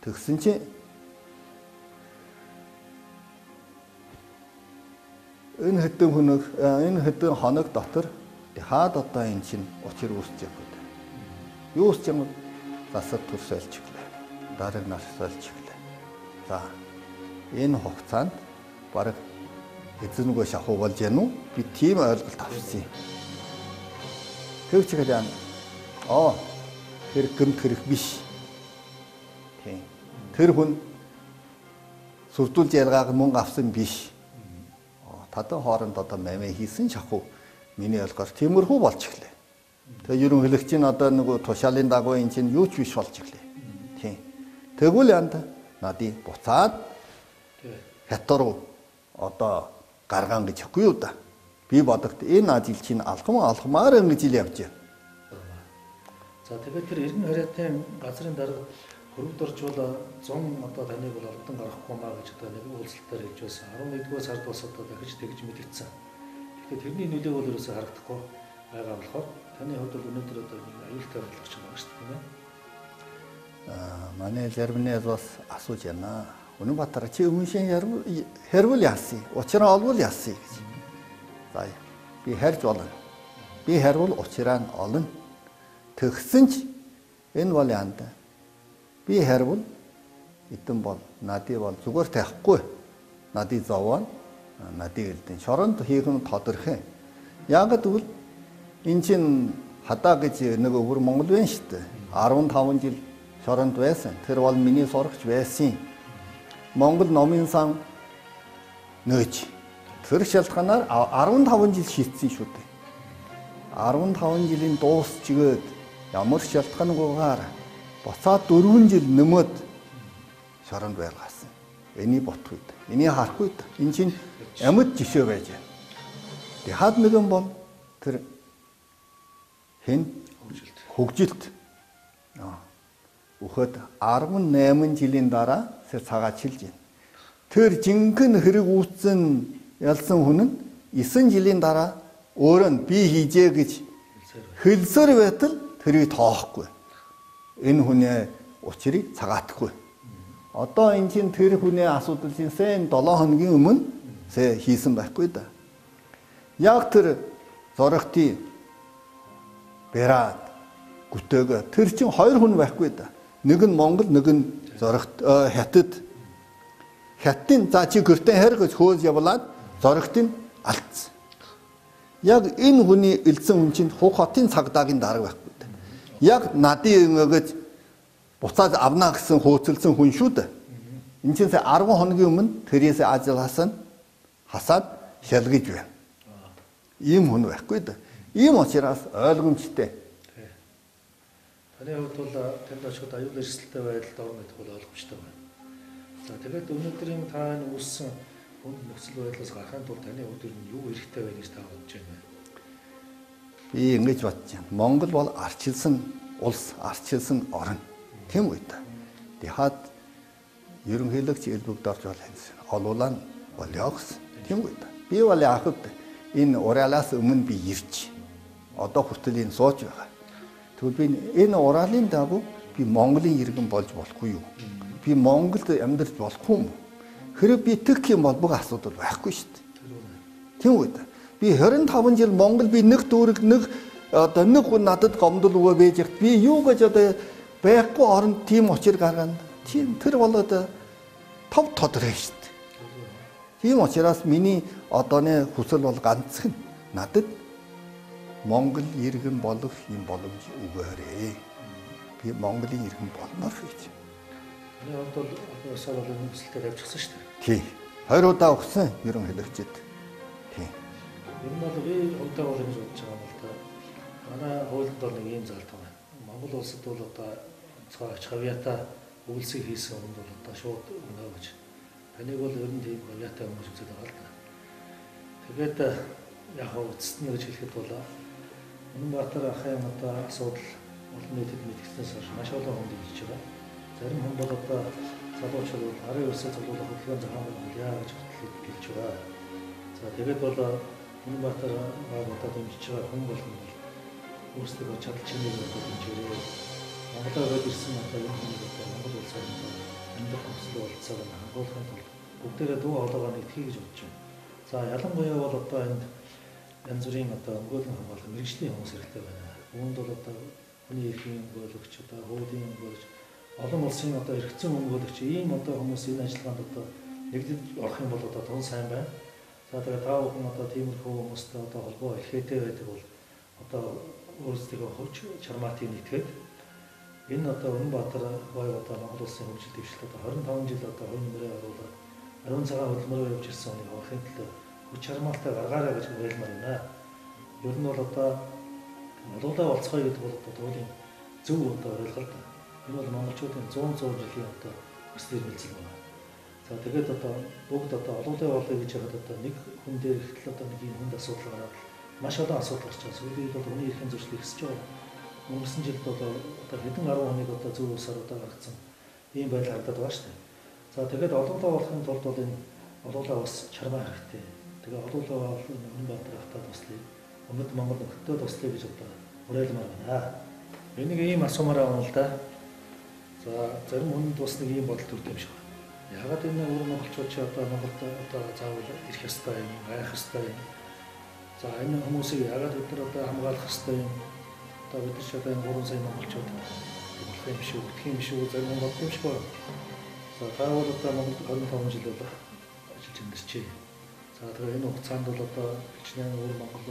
Speaker 2: Тэгсэн чинь энэ хэдэн хоног энэ хэдэн хоног дотор хаад одоо энэ чинь учир үүсч явах гэдэг. Юу үүсч юм бол засаг төр сольж өглөө. Дараг нар сольж өглөө. За энэ хугацаанд бараг эзэнгүй шахуу болж яана уу? Би тийм ойлголт авсан юм. Тэгч хэлээ аа тэр гэмт хэрэг биш. Тийм. Тэр хүн сүрдүүлж ялгааг мөнгө авсан биш. Тадан хооронд одоо мамаа хийсэн шахуу миний ойлгоор тиймэрхүү болж эхлэв. Тэгээ ерөнхийлөгч нь одоо нөгөө тушаалын дагуу энэ чинь юу ч биш болж эхлэв. Тийм. Тэгвэл янд надыг буцаад хятад руу одоо гаргаан гэж хэвгүй юу да. Би бодогт энэ ажил чинь алхам алхмаар ингэж ил явж байна.
Speaker 1: За тэгээд тэр эргэн харьяатын газрын дарга хөрвдөржуул 100 одоо таныг бол албадан гаргахгүй маа гэж одоо нэг уулзалтаар хэлж байсан. 11-р сард бас одоо дахиж тэгж мэдгдсэн. Тэгэхээр тэрний нөлөө бол ерөөсөө харагдахгүй байгаа болохоор таны хувьд бол өнөөдөр одоо нэг аюултай байдал гэж байгаа шүү дээ, тийм ээ.
Speaker 2: Манай зарим бас асууж байна. Үнэнбаатар чи өмнөшин хэрвэл яасан? Учраа олвол яасан гэж. За би харж болно. Би харвал учраа нь олно. Тэгсэн ч энэ бол яанда. Би харвал эдэн бол надыг бол зүгээр тавихгүй. Надыг зовоон, надыг элдэн. Шоронд хийх нь тодорхой. Яг гэвэл эн чинь хадаа гэж нэг өвөр Монгол байна шүү дээ. 15 жил шоронд байсан. Тэр бол миний сурагч байсан. Монгол номын сан нөөж. Тэр шалтгаанаар 15 жил шийдсэн шүү дээ. 15 жилийн дуусчгээд ямар шалтгаангүйгээр буцаад 4 жил нэмээд шоронд байлгаасан. Эний ботх үед, эний харах үед энэ чинь амьд жишээ байж байна. Тэхад нэгэн бол тэр хэн хөгжилт. Үхэд 18 жилийн дараа цагаачилж байна. Тэр жинхэнэ хэрэг үүссэн ялсан хүн нь 9 жилийн дараа өөрөө нь би хийжээ гэж хэлсээр байтал тэрийг тоохгүй. Энэ хүний учрыг цагаатахгүй. Одоо энэ чинь тэр хүний асуудал чинь сэн 7 хоногийн өмнө сэ хийсэн байхгүй да. Яг тэр зоригтын Берад гүтээг тэр чинь хоёр хүн байхгүй да. Нэг нь Монгол, нэг нь зоригт хятад. Хятадын за чи гэртээ хайр гэж хөөж явлаад зоригтын алдсан. Яг энэ хүний элдсэн хүн чинь хуг хотын цагдаагийн дарга байхгүй да. Яг надын ингэж буцаад авна гэсэн хөөцөлсөн хүн шүү дээ. Энэ чинь 10 хоногийн өмнө тэрээс ажил хасаад шалгаж байна. Ийм хүн байхгүй да. Ийм учраас ойлгомжтой.
Speaker 1: Таны хувьд бол танд очиход аюул эрсдэлтэй байдалд орно гэдэг бол ойлгомжтой байна. За тэгээд өнөөдрийн та энэ үүссэн хүнд нөхцөл байдлаас гарахын тулд таны хувьд ер нь юу хэрэгтэй байна гэж та бодож байна вэ?
Speaker 2: Би ингэж бодож байна. Монгол бол арчилсан улс, арчилсан орн. Тийм үү та. Тэхад ерөнхийлөгч элбэгд орж бол хэлсэн. Олуулаа нь болёо гэсэн. Тийм үү та. Би бол яахад энэ Уралаас өмнө би ирж одоо хүртэл энэ сууж байгаа. Тэгвэл би энэ Уралын дагуу би Монголын иргэн болж болохгүй юу? Би Монголд амьдарч болохгүй юм уу? Хэрэг би тэгэх юм бол бүх асуудал байхгүй шүү дээ. Тийм үү та. Би 25 жил Монгол би нэг дүүрэг нэг одоо нэг хүн надад гомдол өгөө байж яхад би юу гэж одоо байхгүй оронд тийм учир гаргана. Тийм тэр бол одоо тов тодорхой шүү дээ. Тийм учраас миний одооны хүсэл бол ганцхан надад Монгол иргэн болох юм боломж өгөөрэй. Би Монголын иргэн болмоор гэж.
Speaker 1: Таны хувьд бол одоо усаар бол энэ хүсэлтэд авчихсан шүү дээ.
Speaker 2: Тийм. 2 удаа өгсөн ерөнхийлөгчд. Тийм.
Speaker 1: Ер нь бол би хувьдаа бол ингэж бодож байгаа юм л да. Манай хуулинд бол нэг ийм заалт байна. Монгол улсад бол одоо онцгой ач хавьяатай үйлсийг хийсэн хүнд бол одоо шууд өгнө гэж. Таныг бол ер нь тийм хавьяатай хүмүүс үзээд байгаа л да. Тэгээд яг хаа эцэст нь гэж хэлэхэд бол Үнэнбаатар ахын одоо асуудал олон нийтэд мэдгдсэнээс хойш маш олон хүнд илж байгаа. Зарим хүн бол одоо залуучууд бол арын улсыг цуглуулах хөдөлгөөн зохион байгуулъя гэж хэлж байгаа. За тэгээд бол Үнэнбаатар баг одоо дэмжиж байгаа хүн болгон бол өөрсдөө чадал чимээг одоо дэмжээрэй. Монголоор гээд ирсэн одоо энэ хүнийг одоо Монгол улсаар одоо амьдрах нөхцөл бололцоог нь хангуулахын тулд бүгдээрээ дүү хоолойгоо нэгтгэе гэж бодож байна. За ялангуяа бол одоо энд янз бүрийн одоо өмгөөлөн хамгаалах мэргэжлийн хүмүүс хэрэгтэй байна. Үүнд бол одоо хүний эрхийн өмгөөлөгч, одоо хуулийн өмгөөлөгч, олон улсын одоо эрх зүйн өмгөөлөгч ийм одоо хүмүүс энэ ажиллагаанд одоо нэгдэж орох юм бол одоо тун сайн байна. За тэгээд та бүхэн одоо тиймэрхүү хүмүүстэй одоо холбоо илгээтэй байдаг бол одоо өөрсдийнхөө хүч чармаатыг нэгтгэхэд энэ одоо Үнэнбаатар бай одоо Монгол улсын хөгжил дэвшилт одоо 25 жил одоо хувь нэмрээ оруулаад ариун цагаан хөдөлмөрөөр явж ирсэн хүнийг авахын төлөө хүч чармаалтай гаргаарай гэж уриалмаар байна. Ер нь бол одоо олуулаа болцгоё гэдэг бол одоо туйлын зөв одоо уриалга л да. Энэ бол монголчуудын 100 жилийн одоо хүсэл эрмэлзэл байна. За тэгээд одоо бүгд одоо олуулаа болъё гэж яхад одоо нэг хүн дээр ихтэл одоо нэг юм хүнд асуудал гараад маш олон асуудал гарч байгаа. Сүүлийн үед бол хүний эрхийн зөрчил ихсэж байгаа. Өнгөрсөн жилд бол одоо хэдэн 10 хүнийг одоо зөв усаар одоо гаргацсан ийм байдал харагдаад байгаа шүү дээ. За тэгээд олуулаа болохын тулд бол энэ олуулаа бас чармаа хэрэгтэй. Тэгээ олуулаа бол энэ Үнэнбаатар хатаа туслая. Өмнөд Монгол нөхдөд туслая гэж одоо уриалмаар байна. Энийг ийм асуумаар байна л да. За зарим хүнд бас нэг ийм бодол төрдөг юм шиг байна. Яагаад энэ өвөр монголчууд чи одоо Монголд одоо заавал ирэх ёстой юм, айх ёстой юм. За энэ хүмүүсийг яагаад бид нар одоо хамгаалах ёстой юм. Одоо бид нар ч одоо энэ 3 сая монголчууд болох юм шиг, өгдөх юм шиг зарим хүн боддог юм шиг байна. За та бол одоо Монголд 25 жил бол ажиллаж амьдарчээ. За тэгээ энэ хугацаанд бол одоо хичнээн өвөр монгол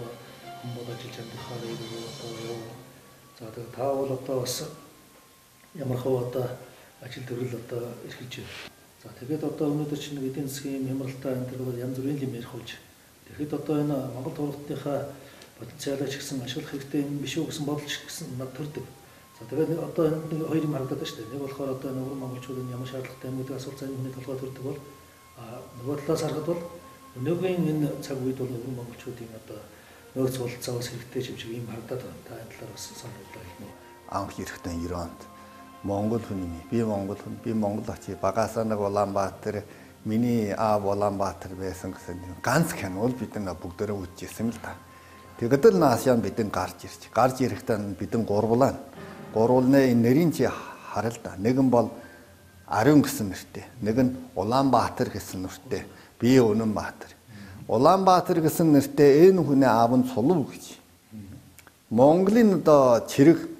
Speaker 1: хүн бол ажиллаж амьдрахаар ирэх одоо яв. За тэгээ та бол одоо бас ямар хав одоо ажил төрөл одоо эрхэлж байна. За тэгээд одоо өнөөдөр чинь эдийн засгийн хямралтай энэ төр бол янз бүрийн юм ярих болж. Тэгэхэд одоо энэ Монгол тургалтынхаа потенциалаа ч гэсэн ашиглах хэрэгтэй юм биш үү гэсэн бодол ч гэсэн над төрдөг. За тэгээд одоо энд нэг хоёр юм харагдаад байна шүү дээ. Нэг болохоор одоо энэ өвөр монголчуудын ямар шаардлагатай юм гэдэг асуулт зарим хүний толгой төрдөг бол нөгөө талаас харахад бол өнөөгийн энэ цаг үед бол өвөр монголчуудын одоо нөөц бололцоо бас хэрэгтэй юм шиг юм харагдаад байна. Та энэ талаар бас санал бодлоо хэлнэ үү?
Speaker 2: Анх ирэхдээ 90 онд Монгол хүн юм. Би Монгол хүн. Би Монгол очи. Багасаа нэг Улаанбаатар, миний аав Улаанбаатар байсан гэсэн ганц кино бол бид нар бүгдээрээ үзчихсэн л да. Тэгэд л наашаа бидэн гарч ирч. Гарч ирэхдээ бидэн гурвлаа. Гурвлны энэ нэрийн чи харал да. Нэг нь бол Ариун гэсэн нэртэй. Нэг нь Улаанбаатар гэсэн нэртэй. Би Үнэнбаатар. Улаанбаатар гэсэн нэртэй энэ хүний аав нь Сулав гэж. Монголын одоо чирэг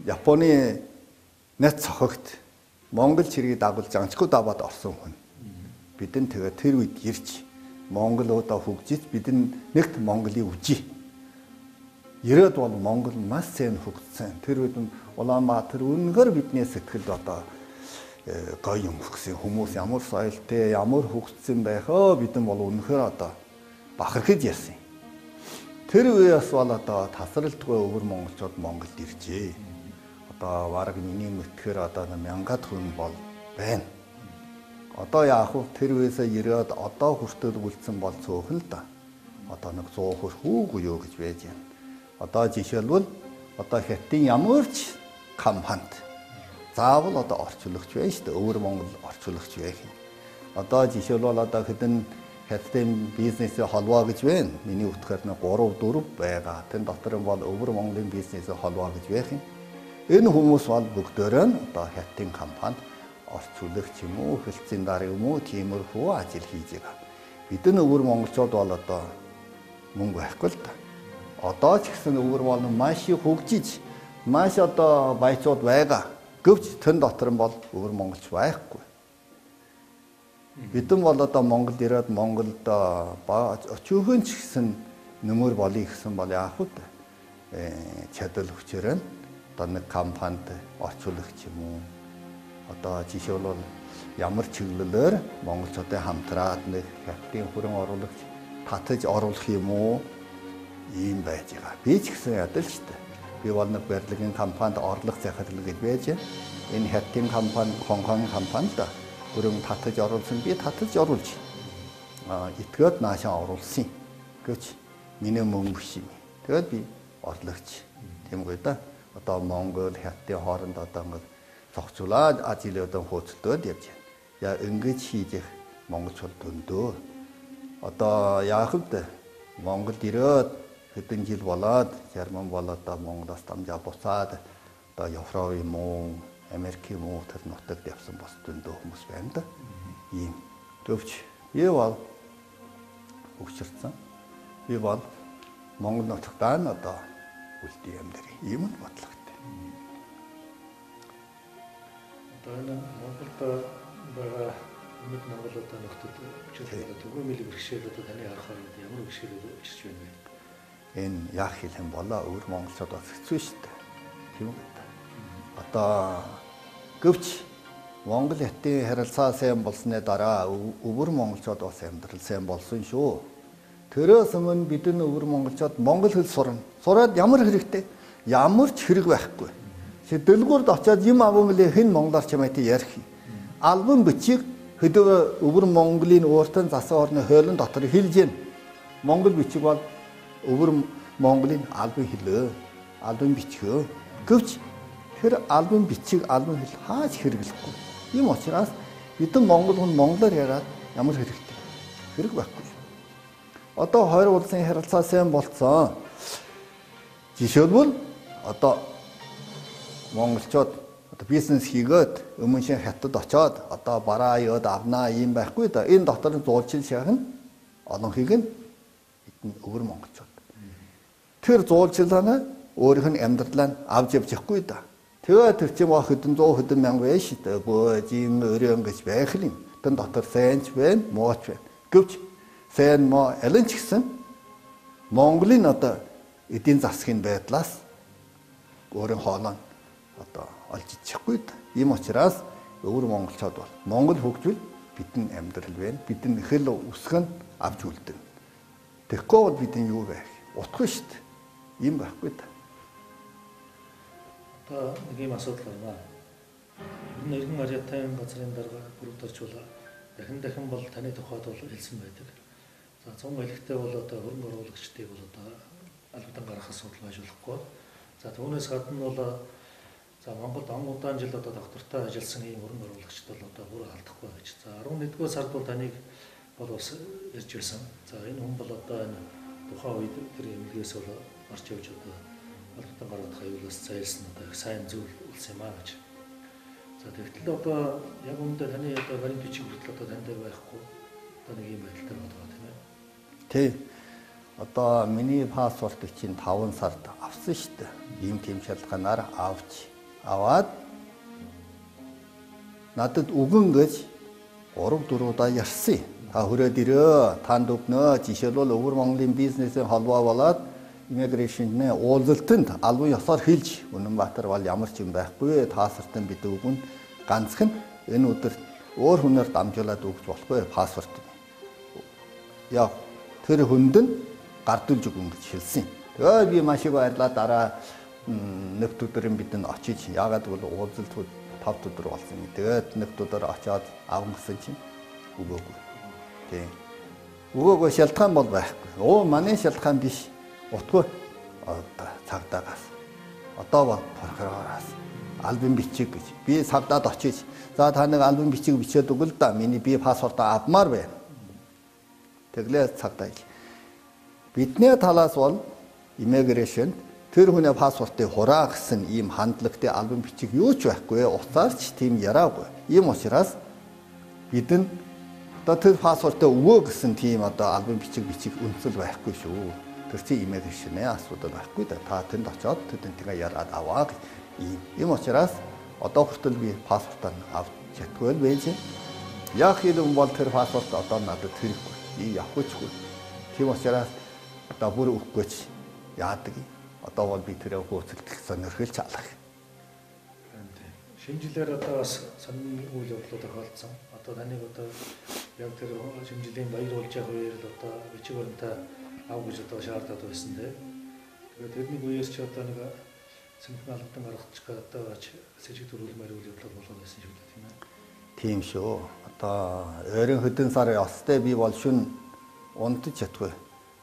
Speaker 2: Японы нэт цохогт Монгол чиргийг дагуулж анчгүй даваад орсон хүн. Бидэн тэгээ тэр үед ирж Монгол одоо хөгжиж бидэн нэгт Монголыг үжий. Ирээд бол Монгол маш сайн хөгжсөн. Тэр үед Улаанбаатар үнэхээр бидний сэтгэлд одоо гоё юм өгсөн. Хүмүүс ямар соёлтой, ямар хөгжсөн байх өө бидэн бол үнэхээр одоо бахархаж яасан. Тэр үеэс бол одоо тасралтгүй өвөр монголчууд Монголд иржээ. Одоо бараг миний мэдхээр одоо мянгад хүн бол байна. Одоо яах вэ? Тэр үеэсээ ирээд одоо хүртэл үлдсэн бол цөөхөн л да. Одоо нэг 100 хүрэх үгүй юу гэж байж байна. Одоо жишээлбэл одоо хятадын ямар ч компанид заавал одоо орчуулагч байна шүү дээ. Өвөр Монгол орчуулагч байх юм. Одоо жишээлбэл одоо хэдэн хятадын бизнесийн холбоо гэж байна. Миний утгаар нь 3 4 байгаа. Тэн дотор нь бол өвөр Монголын бизнесийн холбоо гэж байх юм. Энэ хүмүүс бол бүгдээрээ нь одоо хятадын компанид орчуулагч юм уу, хэлцэн дарга юм уу, тиймэрхүү ажил хийж байгаа. Бид нар өвөр монголчууд бол одоо мөнгө байхгүй л да. Одоо ч гэсэн өвөр бол маш их хөгжиж, маш одоо баячууд байгаа. Гэвч тэн дотор нь бол өвөр монголч байхгүй. Бидэн бол одоо Монголд ирээд Монголд өчүүхэн ч гэсэн нөмөр болъё гэсэн бол яах вэ? Чадал хүчээр нь одоо нэг компанид орчуулагч юм уу? Одоо жишээлбэл ямар чиглэлээр монголчуудын хамтраад нэг хятадын хөрөн оруулагч татаж оруулах юм уу? Ийм байж байгаа. Би ч гэсэн ядал шүү дээ. Би бол нэг барилгын компанид орлого захирал гэж байж байна. Энэ хятадын компани, Хонконг компани л да. Хөрөн татаж оруулсан, би татаж оруулж. Итгээд наашаа оруулсан. Гэвч миний мөнгө биш юм. Тэгээд би орлогч. Тийм үү да. Одоо Монгол хятадын хооронд одоо ингээд зохицуулаад ажил одоо хөөцөлдөөд явж байна. Я ингэж хийж их монголчууд дөндөө. Одоо яах вэ? Монголд ирээд хэдэн жил болоод Герман болоод одоо Монголоос дамжаа буцаад одоо Европ юм уу, Америк юм уу тэр нутагт явсан бас дөндөө хүмүүс байна да. Ийм. Төвч би бол хөгжирсэн. Би бол Монгол нутагтаа нь одоо үлдээ амьдрий. Ийм л бодлоготой.
Speaker 1: Одоо энэ Монголд байгаа өмнөд Монгол одоо нөхдөд өчигдөр түгээмэл бэрхшээл одоо таны харахаар ямар бэрхшээл учирч байна вэ?
Speaker 2: Энэ яах хэлэх юм болоо өвөр монголчууд бас хэцүү шүү дээ. Тийм үү? Одоо гэвч Монгол хятадын харилцаа сайн болсны дараа өвөр монголчууд бас амьдрал сайн болсон шүү. Тэрээс өмнө бидний өвөр монголчууд монгол хэл сурна. Сураад ямар хэрэгтэй? Ямар ч хэрэг байхгүй. Дэлгүүрд очиод юм аван гэлээ хэн монголоор чамайтай ярих юм. Албан бичиг Хөдөө өвөр Монголын өөртөө засаг орны хуулийн дотор хэлж байна. Монгол бичиг бол өвөр Монголын албан хэлөө, албан бичгөө. Гэвч тэр албан бичиг, албан хэл хаач хэрэглэхгүй. Ийм учраас бид монгол хүн монголоор яриад ямар хэрэгтэй? Хэрэг байхгүй. Одоо 20 улсын харилцаа сайн болцсон. Жишээлбэл одоо монголчууд одоо бизнес хийгээд өмнө шиг хятад очоод одоо бараа ёод авнаа ийм байхгүй да. Энэ дотор зуулчил шахна олон хийг нь бид өвөр монголчууд. Тэр зуулчлалаа өөрийнх нь амьдралаа авч явж явахгүй да. Тэгээ тэр чинь хэдэн зуун хэдэн мянга байж шүү дээ. Бөө жин өрөө гэж байх юм. Тэн дотор сайн ч байна, муу ч байна. Гэвч сайн муу аль нь ч гэсэн Монголын одоо эдийн засгийн байдлаас өөрийн хоолой одоо олж ичихгүй. Ийм учраас өвөр монголчууд бол Монгол хөгжвөл бидний амьдрал байна. Бидний хэл үсэг нь авч үлдэнэ. Тэгэхгүй бол бидний юу байх? Утгагүй шүү дээ. Ийм байхгүй да.
Speaker 1: Одоо нэг ийм асуудал байна. Ер нь эргэн арьяатай газрын дарга бүрдэрч бол дахин дахин бол таны тухайд бол хэлсэн байдаг. За 100 хэлэхдээ бол одоо хөрөнгө оруулагчдыг бол одоо албадан гаргах асуудал байж болохгүй. За түүнээс гадна бол за Монголд он удаан жил одоо доктортой ажилласан ийм хөрөнгө оруулагчд бол одоо бүр алдахгүй гэж. За 11-р сард бол таныг бол бас ярьж байсан. За энэ хүн бол одоо энэ тухайн үед тэр эмнэлгээс бол орж явж одоо албадан гаргах аюулаас зайлсан одоо их сайн зүйл болсон юм аа гэж. За тэгтэл одоо яг үүндээ таны одоо баримт бичиг хүртэл одоо тань дээр байхгүй одоо нэг юм байдал дээр байгаа тийм ээ.
Speaker 2: Тий. Одоо миний паспортыг чинь 5 сард авсан шүү дээ. Ийм тийм шалтгаанаар аваад надад үгэн гэж 3-4 удаа ярьсан. Та хүрээд ирөө, танд өгнө. Жишээлбэл өвөр Монголын бизнесийн холбоо болоод иммигрейшнээ уулзалтанд албан ёсоор хэлж Үнэнбаатар бол ямар ч юм байхгүй. Паспортын бид өгнө. Ганцхан энэ өдөр өөр хүнээр дамжуулаад өгч болохгүй паспорт. Яг тэр хүнд нь гардуулж өгнө гэж хэлсэн. Тэгээ би маш их баярлаа. Дараа нэг өдрийн бидэнд очиж яагаад гэвэл уулзалт 5 өдөр болсон. Тэгээд нэг өдөр очиод аван гэсэн чинь өгөөгүй. Тийм. Өгөөгүй шалтгаан бол байхгүй. Оо манай шалтгаан биш. Утгүй одоо цагдаагаас одоо бол прокуророос албан бичиг гэж би цагдаад очиж за та нэг албан бичиг бичээд өгөл да. Миний би паспортоо авмаар байна. Тэглээ цагдаа. Бидний талаас бол иммигрейшн тэр хүний паспортыг хураа гэсэн ийм хандлагатай албан бичиг юу ч байхгүй, уцаарч тийм яраагүй. Ийм учраас бидэнд одоо тэр паспортыг өгөө гэсэн тийм одоо албан бичиг үнцэл байхгүй шүү. Тэр чинь иммигрейшнээ асуудал байхгүй да. Та тэнд очиод тэдэнтэйгээ яраад аваа гэж ийм. Ийм учраас одоо хүртэл би паспортоо авч чадгүй л байж. Яг хэлэн бол тэр паспорт одоо надад хэрэггүй. Би явахгүй ч үгүй. Тийм учраас одоо бүр өгөхгүй ч яадаг юм. Одоо бол би тэрээ хөөцөлдөх сонирхолч алах.
Speaker 1: Шинэ жилээр одоо бас сонин үйл явдлууд тохиолдсон. Одоо таныг одоо яг тэр шинэ жилийн баяр болж явах үеэр л одоо бичиг баримтаа ав гэж одоо шаардаад байсан тийм. Тэгээд тэрний үеэс чи одоо нэг сэмхэн албадан гаргачих одоо сэжиг төрүүлмээр үйл явдал болоод байсан шүү дээ тийм ээ.
Speaker 2: Тийм шүү. Одоо ойрын хэдэн сар ёстой би бол шүн унтаж чадгүй.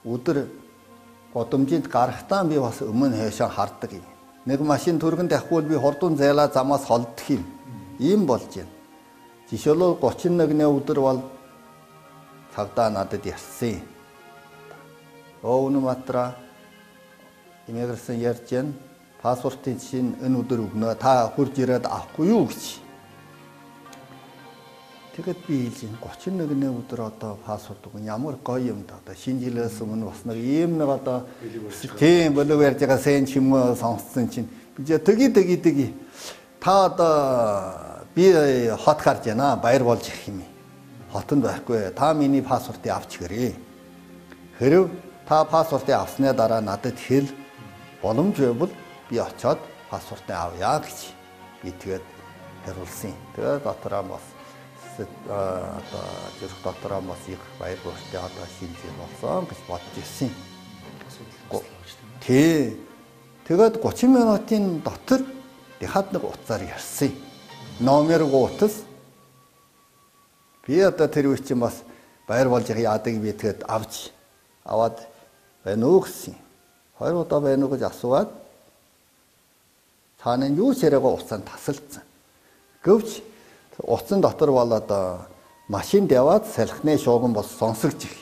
Speaker 2: Өдөр годомжинд гарахтаа би бас өмнө хойшоо хардаг юм. Нэг машин түргэн тавихгүй би хурдан зайлаа замаас холдох юм. Ийм болж байна. Жишээлбэл 31-ний өдөр бол цагдаа надад ярьсан. Үнэнбаатар иммигрейшн ярьж байна. Паспортын чинь энэ өдөр өгнө. Та хурж ирээд авахгүй юу гэж. Тэгээд би хэлж байна. 31-ний өдөр одоо паспорт өгнө. Ямар гоё юм да. Одоо шинэ жилээс өмнө бас нэг ийм нэг одоо тийм болов ярьж байгаа сайн ч юм уу сонссон чинь би тгий та одоо би хот гарч байна. Баяр болж ирэх юм. Хотонд байхгүй. Та миний паспортыг авч гэрээ. Хэрв та паспортыг авсны дараа надад хэл боломж байвал би очиод паспортыг авъя гэж би тэгээд хариулсан. Тэгээд дотроо бас одоо зүрх дотроо бас их баяр хөөртэй одоо шинэ жил болсон гэж бодож ирсэн. Тий. Тэгээд 30 минутын дотор дахиад нэг утсаар ярьсан. Номергүй утас. Би одоо тэр үе чинь бас баяр болж яадаг би тэгэд аваад байна уу гэсэн. 2 удаа байна уу гэж асуугаад цаана нь юу ч яриагаа уцаанд тасалдсан. Гэвч утсан дотор бол одоо машинд яваад салхины шууган бол сонсогч их.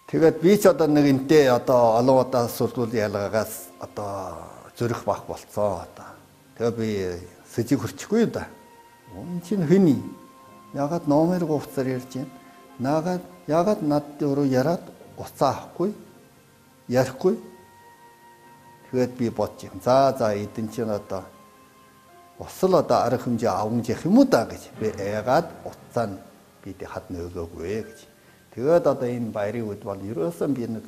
Speaker 2: Тэгээд би ч одоо нэг энтэй одоо олон удаа сүлдүүл ялгаагаас одоо зөрөх бах болцоо одоо. Тэгээ би сэжиг хөрчихгүй да. Энэ чинь хэний? Ягаад номер утсаар ярьж байна? Наагаад ягаад над руу яриад уцаа авахгүй? Ярихгүй. Тэгээд би бодож юм. За эдэн чинь одоо усал одоо арга хэмжээ аван явах юм уу да гэж би яагаад утсаа нь би хад нөгөөгүй гэж. Тэгээд одоо энэ баярын үед бол ерөөсөн би нэг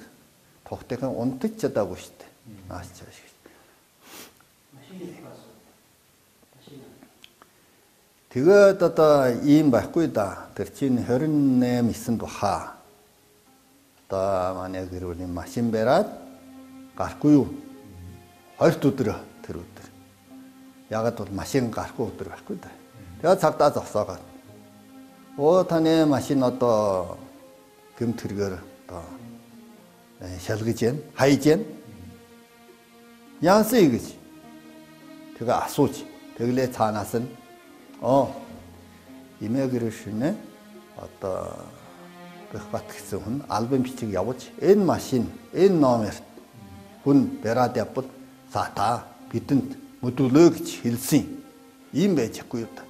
Speaker 2: тухтынхан унтаж чадаагүй шүү дээ. Нааш чааш гэж. Тэгээд одоо ийм байхгүй да. Тэр чинь 28 9-нд баха. Одоо манай гэр бүлийн машин бариад гарахгүй юу? 2 өдөр тэр өдөр. Ягаад бол машин гарахгүй өдөр байхгүй да. Тэгээд цагдаа зогсоогоод. Оо таны машин одоо гэмт хэрэгээр одоо шалгаж яана, хайж яана. Яасан гэж. Тэгээ асууж. Тэглээ цаанаас нь эмээ гэршинэ одоо Бэхбат гэсэн хүн албан бичиг явуулж энэ машин, энэ номерт хүн бариад явбал за та бидэнд мөдөлөө гэж хэлсэн. Ийм байж чадахгүй юу та.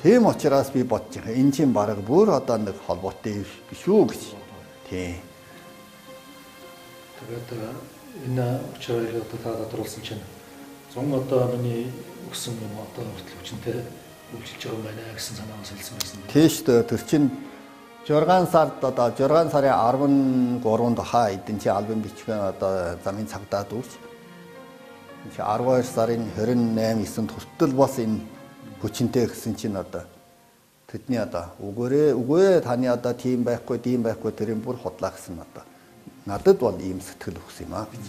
Speaker 2: Тийм учраас би бодож байгаа. Энэ чинь бараг бүр одоо нэг холбоотой биш үү гэж. Тийм.
Speaker 1: Тэгээд энэ учрыг одоо та тодруулсан чинь зун одоо миний өгсөн юм одоо хүртэл хүчинтэй үйлчилж байгаа юм байна гэсэн санаа бас хэлсэн байсан.
Speaker 2: Тийм шүү дээ. Тэр чинь 6 сард одоо 6 сарын 13-нд хаа эдэн чи албан бичгэн одоо замын цагдаа дүүрч энэ чи 12 сарын 28 9-нд хүртэл бас энэ хүчинтэй гэсэн чинь одоо тэдний одоо үгээрээ таны одоо тийм байхгүй тийм байхгүй тэрийн бүр худлаа гэсэн одоо надад бол ийм сэтгэл өгсөн юм аа гэж.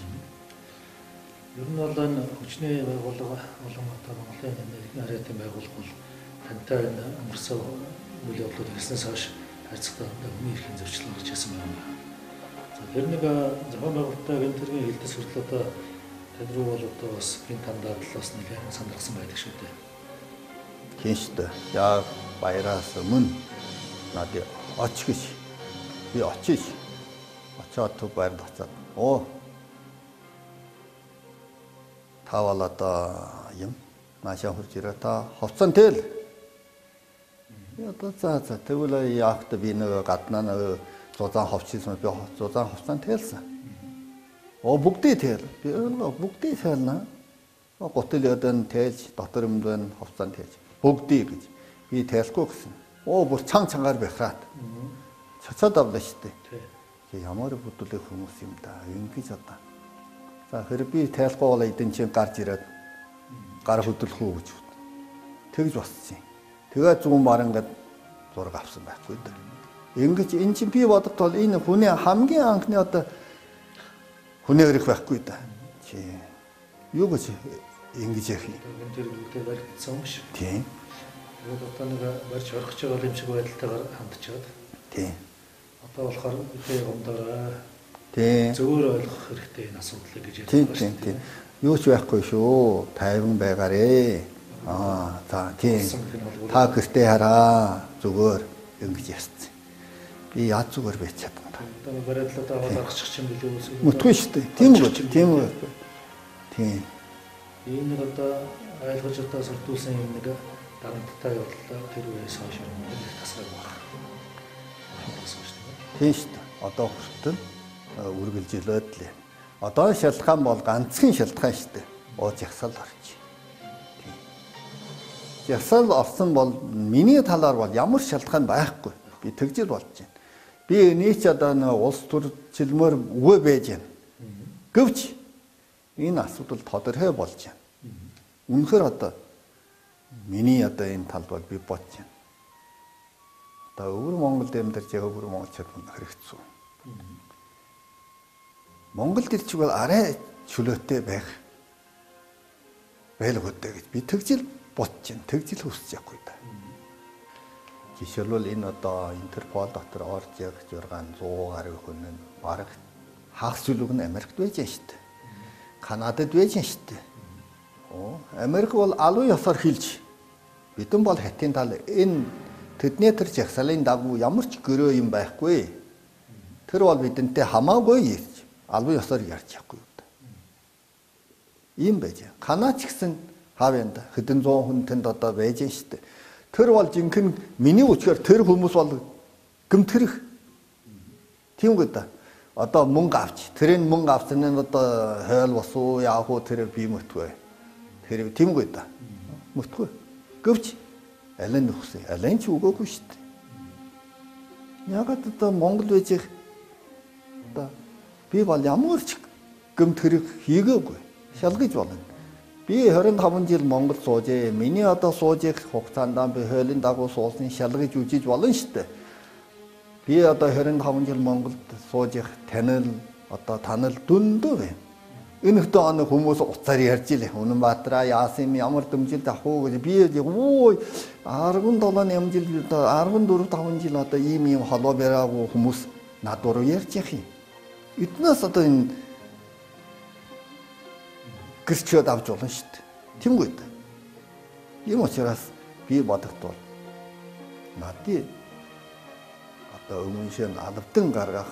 Speaker 1: Ер нь бол энэ хүчний байгууллага болон одоо Монголын Америкийн байгууллага бол тантай энэ өнгөрсөн үйл явдлууд эхэлснээс хойш харьцагтай хүний эрхийн зөрчил гарч ирсэн байна. За тэр нэг зохион байгуулалттай гэмт хэргийн хилдэс хүртэл одоо тань руу бол одоо бас гинт хандаад л бас нэлээд сандарсан байдаг шүү дээ.
Speaker 2: Тийм шүү дээ. Яг баяраас өмнө надад оч гэж би очиж очоод төв байранд очоод та бол одоо юм наашаа хурж ирээ та хувцсан тэл. Одоо за тэгвэл яах вэ би нэг гаднаа нэг зузаан ховчсон би зузаан хувцсан тэлсэн. Бүгдийг тэл. Би бүгдийг тэлнэ. Гутал ядан тэлж дотор юмд байна хувцсан тэлж. Бүгдийг гэж. Би тэлэхгүй гэсэн. Бүр чанга чангаар бяхраад. Цоцоод авлаа шүү дээ. Ямар бүдүүлэх хүмүүс юм да. Ингэж одоо. За хэрэг би тайлахгүй бол эдэн чинь гарч ирээд гар хөдлөх үү гэж тэгж боссон. Тэгээд зүүн барангад зураг авсан байхгүй дээ. Ингэж энэ чинь би бодоход бол энэ хүний хамгийн анхны одоо хүний эрх байхгүй дээ. Чи юу гэж ингэж яах юм?
Speaker 1: Тэр бүгдээ баригдсан юм шиг.
Speaker 2: Тийм.
Speaker 1: Тэгээд одоо нэг барьж хорих байгаа юм шиг байдалтайгаар хандчаад.
Speaker 2: Тийм.
Speaker 1: Одоо болохоор үгүй гомдорой.
Speaker 2: Тийм.
Speaker 1: Зөвөр ойлгох хэрэгтэй энэ асуудлыг гэж ярьж
Speaker 2: байгаа шүү. Тийм. Юу ч байхгүй шүү. Тайван байгаарэ. За тийм. Та гэртээ хараа. Зүгээр ингэж ярьсан. Би яа зүгээр байж чадсан та.
Speaker 1: Одоо бариад л одоо аваад гаргачих юм билүү?
Speaker 2: Мөтгүй шүү дээ. Тийм үү? Тийм үү? Тийм.
Speaker 1: Энэ нэг одоо ойлгож одоо сүрдүүлсэн юм нэг дарамттай явдлаа тэр үеэс хойш нэг тасгай баг.
Speaker 2: Тийм шүү дээ. Одоо хүртэл үргэлжилээд лээ. Одоо шалтгаан бол ганцхан шалтгаан шүү дээ. Жагсаал орч. Тийм. Жагсаал орсон бол миний талаар бол ямар шалтгаан байхгүй. Би тэгжил болж байна. Би нийт одоо нэг улс төрчилмөр үгүй байж байна. Гэвч энэ асуудал тодорхой болж байна. Үнэхээр одоо миний одоо энэ талд бол би бодож байна. Одоо өвөр Монголд амьдарч байгаа өвөр монголчууд үнэхээр хэцүү. Монголд ирчих бол арай чөлөөтэй байх. байлгуудаа гэж би тэгжил бодож байна. Тэгжил хүсэж явахгүй да. Жишээлбэл энэ одоо Интерпол дотор орж явах 600 гаруй хүн нь бараг хагас сүлэг нь Америкт байж шүү дээ. Канадад байж шүү дээ. Америк бол албан ёсоор хилж бидэн бол хятадын тал энэ тэдний тэр жагсаалын дагуу ямар ч гөрөө юм байхгүй. Тэр бол бидэнтэй хамаагүй ярьж албан ёсоор ярьж явахгүй. Ийм байж. Канад ч гэсэн хавьяанда хэдэн зуун хүн тэнд одоо байж шүү дээ. Тэр бол жинхэнэ миний үчгээр тэр хүмүүс бол гэмтэрх. Тийм үү да. Одоо мөнгө авч тэрийг мөнгө авсан нь одоо хойл босуу яах уу тэр би мөтгөө. Тэр тийм үү да. Мөтгөө. Гэвч аль нь нөхсөн. Аль нь ч өгөөгүй шүү дээ. Ягаад одоо Монгол байж их одоо би бол ямар ч гэмтэрх хийгээгүй. Шалгаж болно. Би 25 жил Монгол суужээ. Миний одоо сууж их хугацаанд би хуулийн дагуу суусан шалгаж үжиж болно шүү дээ. Би одоо 25 жил Монголд сууж их танил одоо танал дүндөө байна. Энэ хөтө оны хүмүүс уцаар ярьж илээ. Үнэнбаатараа яасан юм ямар дэмжилт авах уу гэж би өө 17 жил одоо 14 5 жил одоо ийм ийм холбоо бариагүй хүмүүс над руу ярьж явах юм. Эднээс одоо энэ гэрчээд авч болно шүү дээ. Тийм үү? Ийм учраас би бодогдвол надын одоо өмнө шин албадан гаргах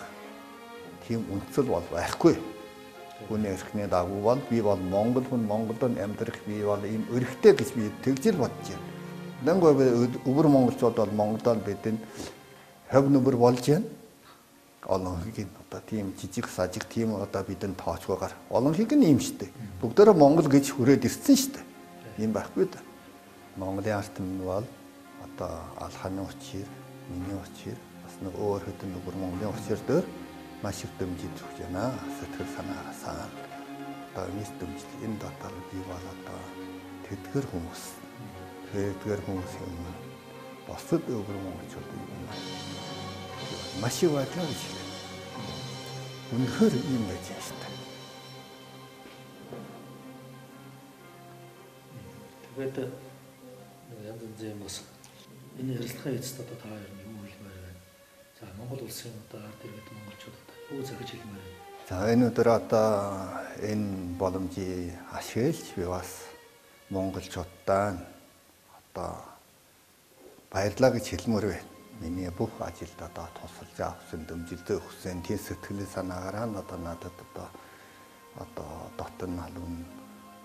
Speaker 2: тийм үнцэл бол байхгүй. Хүний эрхний дагуу бол би бол Монгол хүн Монголд амьдрах би бол ийм эрхтэй гэж би тэгжил бодож байна. Дангуй өвөр монголчууд бол Монголд бидэнд хов нүбэр болж байна. Олон хэгийн одоо тийм жижиг сажиг тийм одоо бидэнд тоочгоогоор олон хэг нь юм штэ. Бүгдээрээ Монгол гэж хүрээд ирсэн штэ. Ийм байхгүй да. Монголын ард түмэн бол одоо алхааны учир, миний учир, бас нэг өөр хэдэн нүгэр Монголын учир дээр маш их дэмжиж өгч байна. Сэтгэл санаагаасаа одоо нийт дэмжил энэ дотор би бол одоо тэдгэр хүмүүс, тэдгэр хүмүүсийн өмнө бусад өвөр монголчуудын өмнө маш их баярлалаа гэж хэлээ. Үнэхээр ийм байж байна шүү дээ.
Speaker 1: Тэгээд нэг янз янзын юм бас энэ ярилцлагын эцэст одоо та хоёр нь юу хэлмээр байна? За Монгол улсын одоо ард иргэд монголчууд одоо юу захиж хэлмээр байна?
Speaker 2: За энэ өдөр одоо энэ боломжийг ашиглаж би бас монголчуудаа одоо баярлалаа гэж хэлмээр байна. Миний бүх ажилд одоо тусалж авсан, дэмжилтээ өгсөн тийм сэтгэл санаагаараа одоо надад одоо дотн халуун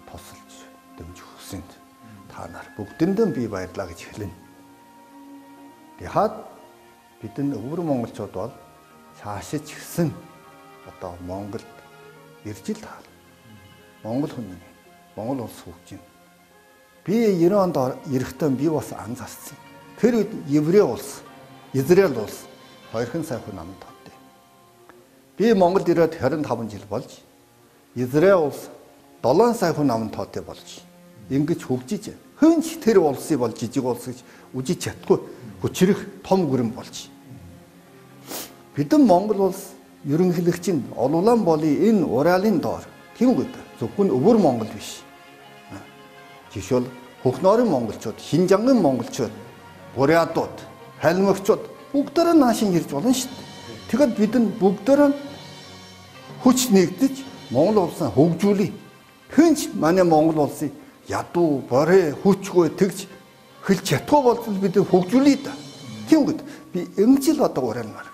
Speaker 2: тусалж дэмжих өгсөн та нар бүгдэндээ би баярлалаа гэж хэлнэ. Тэгэхад бид өвөр монголчууд бол цаашиж гисэн одоо Монголд ирж л таал. Монгол хүн Монгол улс хөгжин. Би 90 онд ирэхдээ би бас анзаарсан. Тэр үед Еврей улс, Израиль улс 2 сая хүн амд тоотой. Би Монголд ирээд 25 жил болж Израиль улс 7 сая хүн амд тоотой болж ингэж хөгжиж байна. Хэн ч тэр улсыг бол жижиг улс гэж үжиж чадахгүй хүчрэх том гүрэн болж. Бидэн Монгол улс ерөнхийлөгч нь Улаан болын энэ Уралын доор тийм үү? Зөвхөн өвөр Монгол биш. Жишээл Хөхнорын монголчууд, Шинжангийн монголчууд, Бурятууд, Халмагчууд бүгдээрээ наашин ирж болно шүү дээ. Тэгэхэд бид нь бүгдээрээ хүч нэгдэж Монгол улсаа хөгжүүлье. Хэн ч манай Монгол улсыг ядуу, борээ, хүчгүй тэгж хэлж чадахгүй болтол бид хөгжүүлье да. Тийм үү? Би ингэж л одоо уриалмаар.